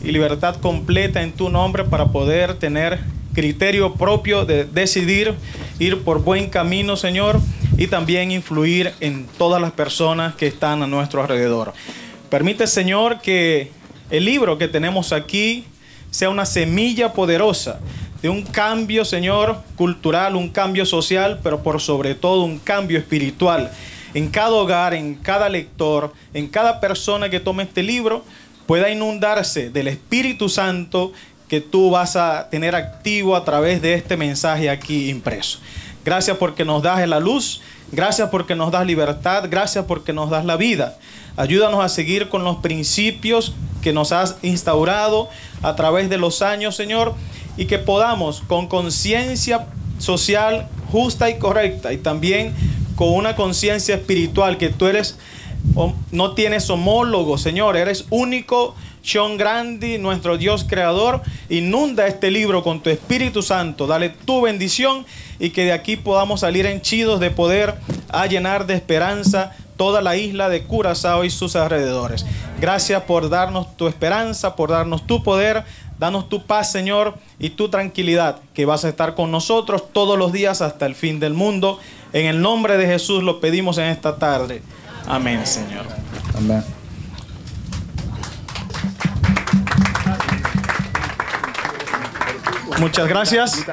y libertad completa en tu nombre para poder tener criterio propio de decidir ir por buen camino, Señor, y también influir en todas las personas que están a nuestro alrededor. Permite, Señor, que el libro que tenemos aquí sea una semilla poderosa de un cambio, Señor, cultural, un cambio social, pero por sobre todo un cambio espiritual. En cada hogar, en cada lector, en cada persona que tome este libro, pueda inundarse del Espíritu Santo que tú vas a tener activo a través de este mensaje aquí impreso. Gracias porque nos das la luz, gracias porque nos das libertad, gracias porque nos das la vida. Ayúdanos a seguir con los principios que nos has instaurado a través de los años, Señor, y que podamos con conciencia social justa y correcta y también con una conciencia espiritual que tú eres, no tienes homólogo, Señor, eres único. Sean Grandi, nuestro Dios creador, inunda este libro con tu Espíritu Santo, dale tu bendición y que de aquí podamos salir henchidos de poder a llenar de esperanza toda la isla de Curazao y sus alrededores. Gracias por darnos tu esperanza, por darnos tu poder, danos tu paz, Señor, y tu tranquilidad, que vas a estar con nosotros todos los días hasta el fin del mundo. En el nombre de Jesús lo pedimos en esta tarde. Amén, Señor. Amén. Muchas gracias.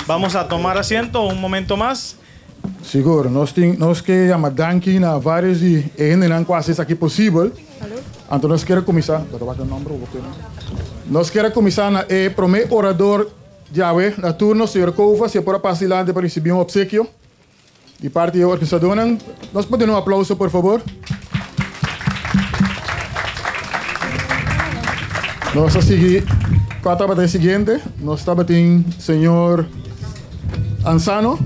Vamos a tomar asiento un momento más. Sigur, nos tin, nos ke yama danki na varios di e hendenan ku hasi esaki posibel. Anto nos kier a kuminsá, bo ta wak e nomber o bo ke no? Nos kier a kuminsá na e promé orador djawe na turno, señor Cova, si e por a pasa dilanti pa risibí un opsekio di parti di e organisadónan. Nos por duna un aplauso, por fabor. Nos a sigui, kua tabata e siguiente? Nos tabatin señor Ansano.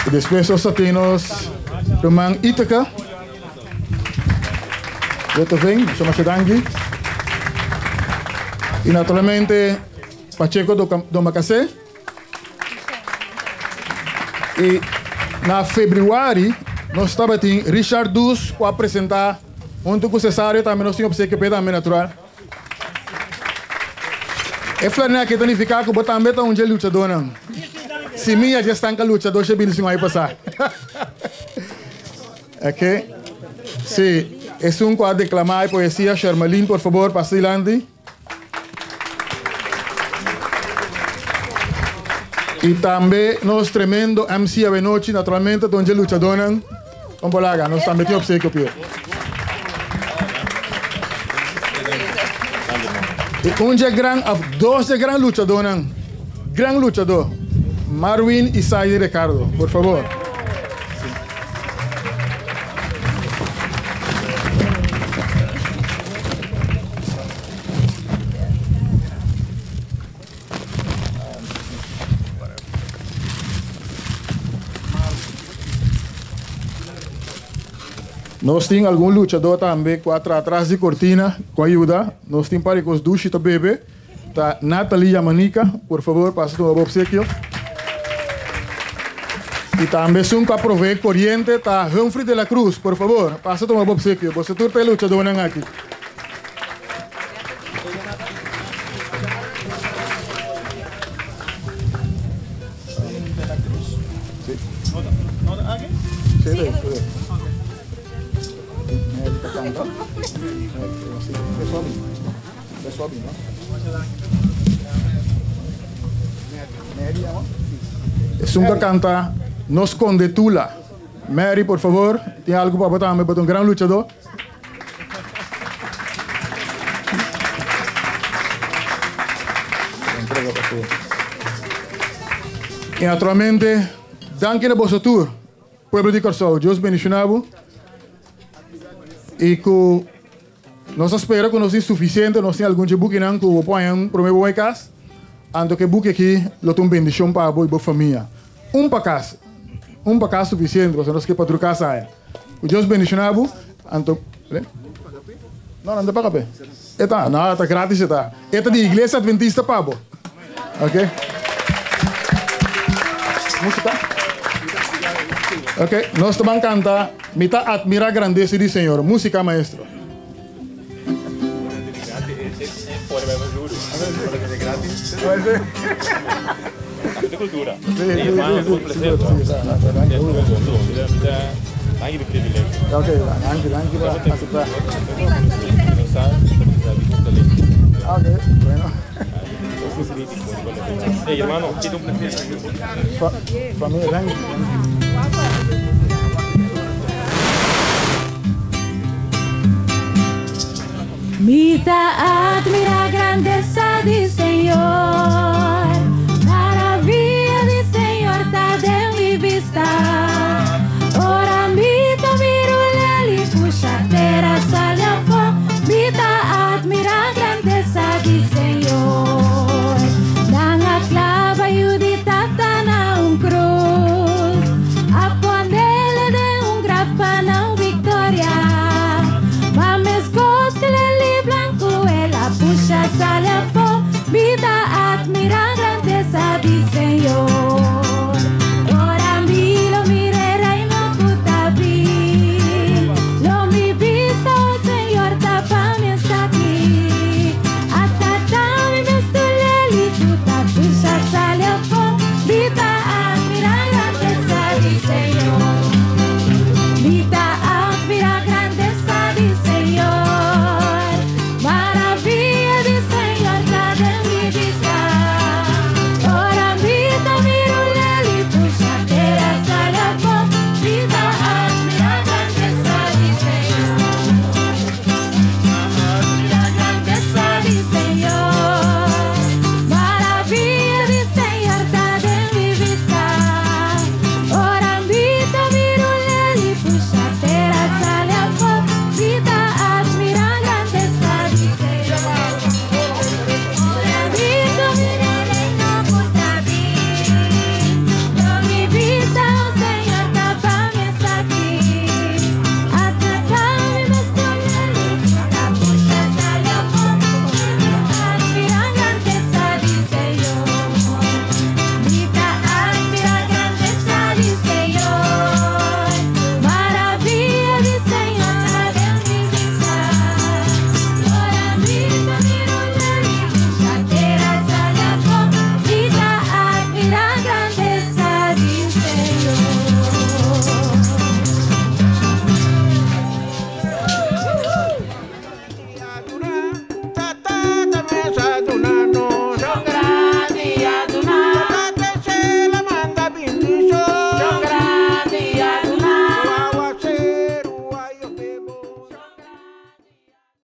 Y despues nos ta tin nos ruman Ithaca. Witteveen, masha masha danki. Y naturalmente Pacheco Domacassé. Y na februari nos tabatin Richard Dus cu a presenta hunto cu Cesario tambe nos tin obsequio p'e tambe natural. E flanel aki ta nifica cu bo tambe ta un dje luchadornan. Simia dje stanca luchador she bini sin hoy pasa. Ok. Si, esun cu a declama e poesia, Shermalin, por favor, pasa dilanti. Y tambe nos tremendo MC awenochi, naturalmente, ta un dje luchadornan. Con por laga, nos tambe tin obsequio p'e. Y un dje gran, of dos dje gran luchadornan, gran luchador, Marwin y Saidi Ricardo, por favor. Nos tin algun luchadó tambe ku a traha tras di kortina ku a yuda. Nos tin par di kos dushi ta bebe. Ta Natalie Yamanica, por favor pasa tuma bo opsekio. I tambe esun ku a provee koriente ta Humphrey de la Cruz, por favor pasa tuma bo opsekio. Boso tur ta e luchadónan aki. Esun ta kanta No Skonde Tula. Mary, por favor, tin algu pa bo tambe, bo ta un gran luchadó. I naturalmente, danki na boso tur, pueblo di Kòrsou. Dios bendishoná bo. I ku nos ta spera ku nos tin sufisiente, nos tin algun dje bukinan ku bo por haña un promé bo bai kas. Anto ku e buki aki lo ta un bendishon pa bo i bo famia. Un pa kas, un pa kas sufisiente, pasobra nos ke pa tur kas haya. Ku Dios bendishoná bo. Anto, no, nan ta paga p'e. E ta, no, ta gratis e ta. E ta di Iglesia Adventista pa bo. Ok. Música. Ok, nos ta ban canta Mi ta admira grandeza di Señor. Música, maestro. Ok, danki, danki pa acepta. Ok, bueno. Familia, danki. Mi ta admira grandesa di Señor.